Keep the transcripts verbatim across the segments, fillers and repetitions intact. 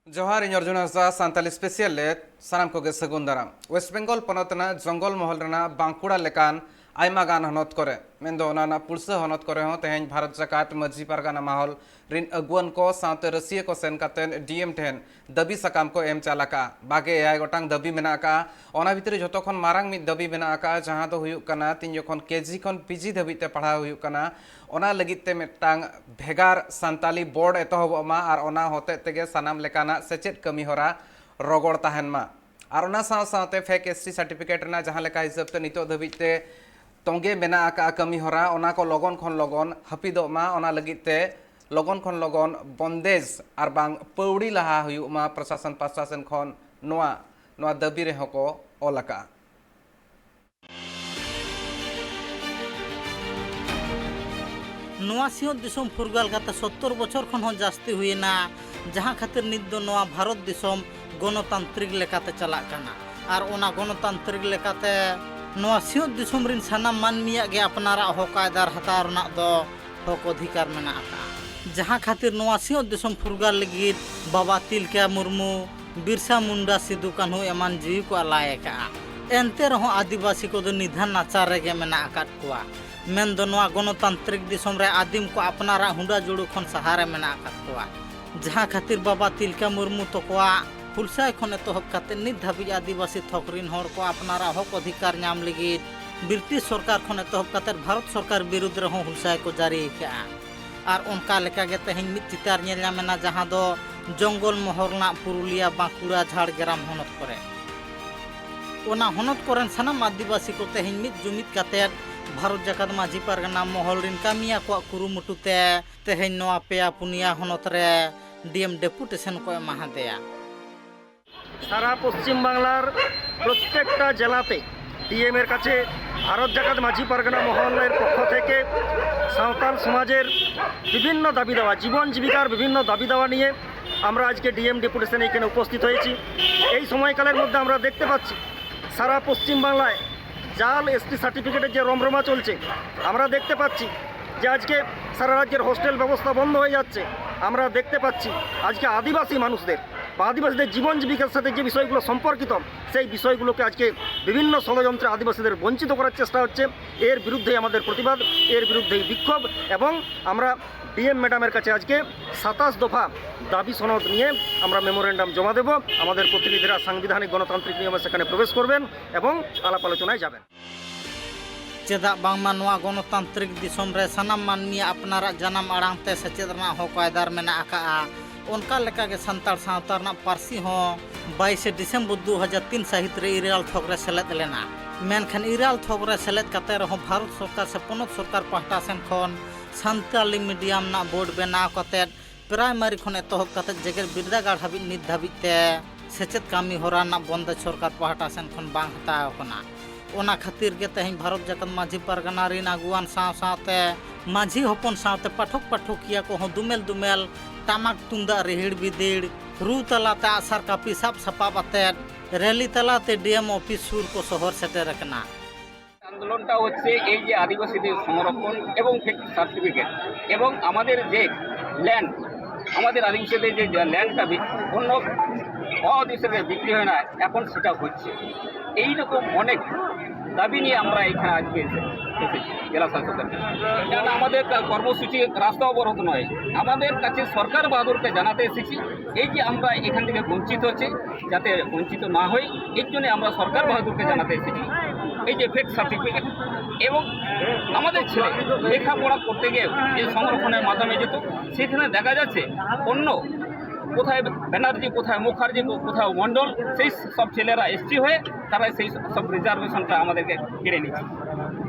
ᱡᱚᱦᱟᱨ, ᱤᱧ ᱚᱨᱡᱩᱱ ᱦᱟᱸᱥᱫᱟ, ᱥᱟᱱᱛᱟᱞᱤ ᱥᱯᱮᱥᱤᱭᱟᱞ ᱨᱮ ᱥᱟᱱᱟᱢ ᱠᱚᱜᱮ ᱥᱟᱹᱜᱩᱱ ᱫᱟᱨᱟᱢ᱾ ᱳᱭᱮᱥᱴ ᱵᱮᱝᱜᱚᱞ ᱯᱚᱱᱚᱛ ᱨᱮᱱᱟᱜ ᱡᱚᱝᱜᱚᱞ ᱢᱚᱦᱚᱞ ᱨᱮᱱᱟᱜ ᱵᱟᱸᱠᱩᱲᱟ ᱞᱮᱠᱟᱱ ᱟᱭᱢᱟ ᱜᱟᱱ ᱦᱚᱱᱚᱛ ᱠᱚᱨᱮ, ᱢᱮᱱᱫᱚ ᱚᱱᱟ ᱨᱮᱱᱟᱜ ᱯᱩᱲᱥᱟᱹ ᱦᱚᱱᱚᱛ ᱠᱚᱨᱮ ᱦᱚᱸ ᱛᱮᱦᱮᱧ ᱵᱷᱟᱨᱚᱛ ᱡᱟᱠᱟᱛ ᱢᱟᱹᱡᱷᱤ ᱯᱟᱨᱜᱟᱱᱟ ᱢᱟᱦᱚᱞ ᱨᱤᱱ ᱟᱹᱜᱩᱣᱟᱹᱱ ᱠᱚ ᱥᱟᱶᱛᱮ ᱨᱟᱹᱥᱤᱭᱟᱹ ᱠᱚ ᱥᱮᱱ ᱠᱟᱛᱮ ᱰᱤ ᱮᱢ ᱴᱷᱮᱱ ᱫᱟᱹᱵᱤ ᱥᱟᱠᱟᱢ ᱠᱚ ᱮᱢ ᱪᱟᱞ ᱟᱠᱟᱜᱼᱟ᱾ ᱵᱟᱜᱮ ᱮᱭᱟᱭ ᱜᱚᱴᱟᱝ ᱫᱟᱹᱵᱤ ᱢᱮᱱᱟᱜ ᱟᱠᱟᱜᱼᱟ᱾ ᱚᱱᱟ ᱵᱷᱤᱛᱨᱤ ᱡᱷᱚᱛᱚ ᱠᱷᱚᱱ ᱢᱟᱨᱟᱝ ᱢᱤᱫ ᱫᱟᱹᱵᱤ ᱢᱮᱱᱟᱜ ᱟᱠᱟᱜᱼᱟ, ᱡᱟᱦᱟᱸ ᱫᱚ ᱦᱩᱭᱩᱜ ᱠᱟᱱᱟ, ᱛᱤᱧ ᱡᱚᱠᱷᱚᱱ ᱠᱮ ᱡᱤ ᱠᱷᱚᱱ ᱯᱤ ᱡᱤ ᱫᱷᱟᱹᱵᱤᱡ ᱛᱮ ᱯᱟᱲᱦᱟᱣ ᱦᱩᱭᱩᱜ ᱠᱟᱱᱟ, ᱚᱱᱟ ᱞᱟᱹᱜᱤᱫ ᱛᱮ ᱢᱤᱫᱴᱟᱝ ᱵᱷᱮᱜᱟᱨ ᱥᱟᱱᱛᱟᱞᱤ ᱵᱳᱨᱰ ᱮᱛᱚᱦᱚᱵᱚᱜ ᱢᱟ ᱟᱨ ᱚᱱᱟ ᱦᱚᱛᱮᱡ ᱛᱮᱜᱮ ᱥᱟᱱᱟᱢ ᱞᱮᱠᱟᱱᱟᱜ ᱥᱮᱪᱮᱫ ᱠᱟᱹᱢᱤ ᱦᱚᱨᱟ ᱨᱚᱜᱚᱲ ᱛᱟᱦᱮᱱ ᱢᱟ᱾ ᱟᱨ ᱚᱱᱟ ᱥᱟᱶ ᱥᱟᱶᱛᱮ ᱯᱷᱮᱠ ᱮᱥ ᱴᱤ ᱥᱟᱨᱴᱤᱯᱷᱤᱠᱮᱴ ᱨᱮᱱᱟᱜ ᱡᱟᱦᱟᱸ ᱞᱮᱠᱟ ᱦᱤᱥᱟᱹᱵ ᱛᱮ ᱱᱤᱛᱚᱜ ᱫᱷᱟᱹᱵᱤᱡ ᱛᱮ ᱛᱚᱸᱜᱮ ᱢᱮᱱᱟᱜ ᱟᱠᱟᱫᱼᱟ ᱠᱟᱹᱢᱤ ᱦᱚᱨᱟ, ᱚᱱᱟ ᱠᱚ ᱞᱚᱜᱚᱱ ᱠᱷᱚᱱ ᱞᱚᱜᱚᱱ ᱦᱟᱹᱯᱤᱫᱚᱜ ᱢᱟ, ᱚᱱᱟ ᱞᱟᱹᱜᱤᱫ ᱛᱮ ᱞᱚᱜᱚᱱ ᱠᱷᱚᱱ ᱞᱚᱜᱚᱱ ᱵᱚᱱᱫᱮᱡᱽ ᱟᱨ ᱵᱟᱝ ᱯᱟᱹᱣᱲᱤ ᱞᱟᱦᱟ ᱦᱩᱭᱩᱜ ᱢᱟ ᱯᱨᱚᱥᱟᱥᱚᱱ ᱯᱟᱥᱴᱟ ᱥᱮᱱ ᱠᱷᱚᱱ, ᱱᱚᱣᱟ, ᱱᱚᱣᱟ ᱫᱟᱹᱵᱤ ᱨᱮᱦᱚᱸ ᱠᱚ ᱚᱞ ᱟᱠᱟᱫᱼᱟ᱾ ᱱᱚᱣᱟ ᱥᱤᱧᱚᱛ ᱫᱤᱥᱚᱢ ᱯᱷᱩᱨᱜᱟᱹᱞ ᱠᱟᱛᱮ ᱥᱚᱛᱛᱚᱨ ᱵᱚᱪᱷᱚᱨ ᱠᱷᱚᱱ ᱦᱚᱸ ᱡᱟᱹᱥᱛᱤ ᱦᱩᱭᱮᱱᱟ, ᱡᱟᱦᱟᱸ ᱠᱷᱟᱹᱛᱤᱨ ᱱᱤᱛ ᱫᱚ ᱱᱚᱣᱟ ᱵᱷᱟᱨᱚᱛ ᱫᱤᱥᱚᱢ ᱜᱚᱱᱚᱛᱟᱱᱛᱨᱤᱠ ᱞᱮᱠᱟᱛᱮ ᱪᱟᱞᱟᱜ ᱠᱟᱱᱟ᱾ ᱟᱨ ᱚᱱᱟ ᱜᱚᱱᱚᱛᱟᱱᱛᱨᱤᱠ ᱞᱮᱠᱟᱛᱮ ᱱᱚᱣᱟ ᱥᱤᱧᱚᱛ ᱫᱤᱥᱚᱢ ᱨᱤᱱ ᱥᱟᱱᱟᱢ ᱢᱟᱹᱱᱢᱤᱭᱟᱜ ᱜᱮ ᱟᱯᱱᱟᱨᱟᱜ ᱦᱚᱠ ᱟᱭᱫᱟᱨ ᱦᱟᱛᱟᱣ ᱨᱮᱱᱟᱜ ᱫᱚ ᱦᱚᱠ ᱚᱫᱷᱤᱠᱟᱨ ᱢᱮᱱᱟᱜ ᱟᱠᱟᱫᱼᱟ᱾ ᱡᱟᱦᱟᱸ ᱠᱷᱟᱹᱛᱤᱨ ᱱᱚᱣᱟ ᱥᱤᱧᱚᱛ ᱫᱤᱥᱚᱢ ᱯᱷᱩᱨᱜᱟᱹᱞ ᱞᱟᱹᱜᱤᱫ ᱵᱟᱵᱟ ᱛᱤᱞᱠᱟᱹ ᱢᱩᱨᱢᱩ, ᱵᱤᱨᱥᱟ ᱢᱩᱱᱰᱟ, ᱥᱤᱫᱩ ᱠᱟᱹᱱᱦᱩ ᱮᱢᱟᱱ ᱡᱤᱣᱤ ᱠᱚ ᱟᱞᱟᱭ ᱟᱠᱟᱫᱼᱟ᱾ ᱮᱱᱛᱮ ᱨᱮᱦᱚᱸ ᱟᱹᱫᱤᱵᱟᱹᱥᱤ ᱠᱚᱫᱚ ᱱᱤᱫᱷᱟᱱ ᱱᱟᱪᱟᱨ ᱨᱮᱜᱮ ᱢᱮᱱᱟᱜ ᱟᱠᱟᱫ ᱠᱚᱣᱟ᱾ ᱢᱮᱱᱫᱚ ᱱᱚᱣᱟ ᱜᱚᱱᱚᱛᱟᱱᱛᱨᱤᱠ ᱫᱤᱥᱚᱢ ᱨᱮ ᱟᱹᱫᱤᱢ ᱠᱚ ᱟᱯᱱᱟᱨᱟᱜ ᱦᱩᱰᱟᱹ ᱡᱩᱲᱩ ᱠᱷᱚᱱ ᱥᱟᱦᱟᱨᱮ ᱢᱮᱱᱟᱜ ᱟᱠᱟᱫ ᱠᱚᱣᱟ᱾ ᱡᱟᱦᱟᱸ ᱠᱷᱟᱹᱛᱤᱨ ᱵᱟᱵᱟ ᱛᱤᱞᱠᱟᱹ ᱢᱩᱨᱢᱩ ᱛᱟᱠᱚᱣᱟᱜ ᱦᱩᱞᱥᱟᱹᱭ ᱠᱷᱚᱱ ᱮᱛᱚᱦᱚᱵ ᱠᱟᱛᱮ ᱱᱤᱛ ᱫᱷᱟᱹᱵᱤᱡ ᱟᱹᱫᱤᱵᱟᱹᱥᱤ ᱛᱷᱚᱠ ᱨᱤᱱ ᱦᱚᱲ ᱠᱚ ᱟᱯᱱᱟᱨᱟᱜ ᱦᱚᱠ ᱚᱫᱷᱤᱠᱟᱨ ᱧᱟᱢ ᱞᱟᱹᱜᱤᱫ ᱵᱨᱤᱴᱤᱥ ᱥᱚᱨᱠᱟᱨ ᱠᱷᱚᱱ ᱮᱛᱚᱦᱚᱵ ᱠᱟᱛᱮ ᱵᱷᱟᱨᱚᱛ ᱥᱚᱨᱠᱟᱨ ᱵᱤᱨᱩᱫᱽ ᱨᱮᱦᱚᱸ ᱦᱩᱞᱥᱟᱹᱭ ᱠᱚ ᱡᱟᱹᱨᱤ ᱟᱠᱟᱫᱼᱟ᱾ ᱟᱨ ᱚᱱᱠᱟ ᱞᱮᱠᱟᱜᱮ ᱛᱮᱦᱮᱧ ᱢᱤᱫ ᱪᱤᱛᱟᱹᱨ ᱧᱮᱞ ᱧᱟᱢ ᱮᱱᱟ, ᱡᱟᱦᱟᱸ ᱫᱚ ᱡᱚᱝᱜᱚᱞ ᱢᱚᱦᱚᱞ ᱨᱮᱱᱟᱜ ᱯᱩᱨᱩᱞᱤᱭᱟ, ᱵᱟᱸᱠᱩᱲᱟ, ᱡᱷᱟᱲᱜᱨᱟᱢ ᱦᱚᱱᱚᱛ ᱠᱚᱨᱮ᱾ ᱚᱱᱟ ᱦᱚᱱᱚᱛ ᱠᱚᱨᱮᱱ ᱥᱟᱱᱟᱢ ᱟᱹᱫᱤᱵᱟᱹᱥᱤ ᱠᱚ ᱛᱮᱦᱮᱧ ᱢᱤᱫ ᱡᱩᱢᱤᱫ ᱠᱟᱛᱮ ᱵᱷᱟᱨᱚᱛ ᱡᱟᱠᱟᱛ ᱢᱟᱹᱡᱷᱤ ᱯᱟᱨᱜᱟᱱᱟ ᱢᱚᱦᱚᱞ ᱨᱤᱱ ᱠᱟᱹᱢᱤᱭᱟᱹ ᱠᱚᱣᱟᱜ ᱠᱩᱨᱩᱢᱩᱴᱩ ᱛᱮ ᱛᱮᱦᱮᱧ ᱱᱚᱣᱟ ᱯᱮᱭᱟ ᱯᱩᱱᱭᱟ ᱦᱚᱱᱚᱛ ᱨᱮ ᱰᱤ ᱮᱢ ᱰᱮᱯᱩᱴᱮᱥᱚᱱ ᱠᱚ ᱮᱢᱟ ᱦᱟᱫᱮᱭᱟ᱾ সারা পশ্চিম বাংলার প্রত্যেকটা জেলাতে ডিএম এর কাছে ভারত জাকাত মাঝি পারগানা মহলের পক্ষ থেকে সাঁওতাল সমাজের বিভিন্ন দাবি দাওয়া, জীবন জীবিকার বিভিন্ন দাবি দাওয়া নিয়ে আমরা আজকে ডিএম ডেপুটেশন এখানে উপস্থিত হয়েছি। এই সময়কালের মধ্যে আমরা দেখতে পাচ্ছি সারা পশ্চিম বাংলায় জাল এসটি সার্টিফিকেটের যে রমরমা চলছে, আমরা দেখতে পাচ্ছি যে আজকে সারা রাজ্যের হোস্টেল ব্যবস্থা বন্ধ হয়ে যাচ্ছে, আমরা দেখতে পাচ্ছি আজকে আদিবাসী মানুষদের বা আদিবাসীদের জীবন জীবিকার সাথে যে বিষয়গুলো সম্পর্কিত, সেই বিষয়গুলোকে আজকে বিভিন্ন ষড়যন্ত্রে আদিবাসীদের বঞ্চিত করার চেষ্টা হচ্ছে। এর বিরুদ্ধেই আমাদের প্রতিবাদ, এর বিরুদ্ধেই বিক্ষোভ। এবং আমরা ডিএম ম্যাডামের কাছে আজকে সাতাশ দফা দাবি সনদ নিয়ে আমরা মেমোরেন্ডাম জমা দেব। আমাদের প্রতিনিধিরা সাংবিধানিক গণতান্ত্রিক নিয়মে সেখানে প্রবেশ করবেন এবং আলাপ আলোচনায় যাবেন। ᱪᱮᱫᱟᱜ ᱵᱟᱝᱢᱟ ᱱᱚᱣᱟ ᱜᱚᱱᱚᱛᱟᱱᱛᱨᱤᱠ ᱫᱤᱥᱚᱢ ᱨᱮ ᱥᱟᱱᱟᱢ ᱢᱟᱹᱱᱢᱤᱭᱟᱜ ᱟᱯᱱᱟᱨᱟᱜ ᱡᱟᱱᱟᱢ ᱟᱲᱟᱝ ᱛᱮ ᱥᱮᱪᱮᱫ ᱨᱮᱱᱟᱜ ᱦᱚᱠ ᱟᱭᱫᱟᱨ ᱢᱮᱱᱟᱜ ᱟᱠᱟᱫᱼᱟ᱾ ᱚᱱᱠᱟ ᱞᱮᱠᱟᱜᱮ ᱥᱟᱱᱛᱟᱲ ᱥᱟᱶᱛᱟ ᱨᱮᱱᱟᱜ ᱯᱟᱹᱨᱥᱤ ᱦᱚᱸ ᱵᱟᱭᱤᱥᱮ ᱰᱤᱥᱮᱢᱵᱚᱨ ᱫᱩ ᱦᱟᱡᱟᱨ ᱛᱤᱱ ᱥᱟᱹᱦᱤᱛ ᱨᱮ ᱤᱨᱟᱞ ᱛᱷᱚᱠ ᱨᱮ ᱥᱮᱞᱮᱫ ᱞᱮᱱᱟ᱾ ᱢᱮᱱᱠᱷᱟᱱ ᱤᱨᱟᱞ ᱛᱷᱚᱠ ᱨᱮ ᱥᱮᱞᱮᱫ ᱠᱟᱛᱮ ᱨᱮᱦᱚᱸ ᱵᱷᱟᱨᱚᱛ ᱥᱚᱨᱠᱟᱨ ᱥᱮ ᱯᱚᱱᱚᱛ ᱥᱚᱨᱠᱟᱨ ᱯᱟᱦᱴᱟ ᱥᱮᱱ ᱠᱷᱚᱱ ᱥᱟᱱᱛᱟᱞᱤ ᱢᱤᱰᱤᱭᱟᱢ ᱨᱮᱱᱟᱜ ᱵᱳᱨᱰ ᱵᱮᱱᱟᱣ ᱠᱟᱛᱮ ᱯᱨᱟᱭᱢᱟᱨᱤ ᱠᱷᱚᱱ ᱮᱛᱚᱦᱚᱵ ᱠᱟᱛᱮ ᱡᱮᱜᱮᱛ ᱵᱤᱨᱫᱟᱹᱜᱟᱲ ᱦᱟᱹᱵᱤᱡ ᱱᱤᱛ ᱫᱷᱟᱹᱵᱤᱡ ᱛᱮ ᱥᱮᱪᱮᱫ ᱠᱟᱹᱢᱤ ᱦᱚᱨᱟ ᱨᱮᱱᱟᱜ ᱵᱚᱱᱫᱮᱡ ᱥᱚᱨᱠᱟᱨ ᱯᱟᱦᱴᱟ ᱥᱮᱱ ᱠᱷᱚᱱ ᱵᱟᱝ ᱦᱟᱛᱟᱣ ᱟᱠᱟᱱᱟ᱾ ᱚᱱᱟ ᱠᱷᱟᱹᱛᱤᱨ ᱜᱮ ᱛᱮᱦᱮᱧ ᱵᱷᱟᱨᱚᱛ ᱡᱟᱠᱟᱛ ᱢᱟᱹᱡᱷᱤ ᱯᱟᱨᱜᱟᱱᱟ ᱨᱤᱱ ᱟᱹᱜᱩᱣᱟᱱ ᱥᱟᱶ ᱥᱟᱶᱛᱮ ᱢᱟᱹᱡᱷᱤ ᱦᱚᱯᱚᱱ ᱥᱟᱶᱛᱮ ᱯᱟᱴᱷᱚᱠ ᱯᱟᱴᱷᱚᱠᱤᱭᱟᱹ ᱠᱚᱦᱚᱸ ᱫᱩᱢᱮᱞ ᱫᱩᱢᱮᱞ ᱴᱟᱢᱟᱠ ᱛᱩᱢᱫᱟᱜ ᱨᱤᱦᱤᱲ ᱵᱤᱫᱤᱲ ᱨᱩ ᱛᱟᱞᱟᱛᱮ ᱟᱜᱼᱥᱟᱨ ᱠᱟᱹᱯᱤ ᱥᱟᱵ ᱥᱟᱯᱟᱵ ᱟᱛᱮᱫ ᱨᱮᱞᱤ ᱛᱟᱞᱟᱛᱮ ᱰᱤᱮᱢ ᱚᱯᱷᱤᱥ ᱥᱩᱨ ᱠᱚ ᱥᱚᱦᱚᱨ ᱥᱮᱴᱮᱨ ᱟᱠᱟᱱᱟ᱾ আন্দোলনটা হচ্ছে এই যে আদিবাসীদের সংরক্ষণ এবং ফেক সার্টিফিকেট এবং আমাদের যে ল্যান্ড, আমাদের আদিবাসীদের যে ল্যান্ডটা অন্য আদিবাসীদের বিক্রি হয় না, এখন সেটা হচ্ছে। এই রকম অনেক দাবি নিয়ে আমরা এখানে আজকে এসে- এসেছি জেলা শাসকের কাছে। কারণ আমাদের কা- কর্মসূচি রাস্তা অবরোধ নয়, আমাদের কাছে সরকার বাহাদুরকে জানাতে এসেছি এই যে আমরা এখান থেকে বঞ্চিত হচ্ছি, যাতে বঞ্চিত না হই, এর জন্য আমরা সরকার বাহাদুরকে জানাতে এসেছি এই যে ফেক সার্টিফিকেট এবং আমাদের ছেলে লেখাপড়া করতে গিয়ে যে সংরক্ষণের মাধ্যমে যেত, সেখানে দেখা যাচ্ছে অন্য কোথায় ব্যানার্জি, কোথায় মুখার্জি, কোথায় মণ্ডল, সেই সব ছেলেরা এসসি হয়ে তারা সেই সব রিজার্ভেশনটা আমাদেরকে কেড়ে নিচ্ছে।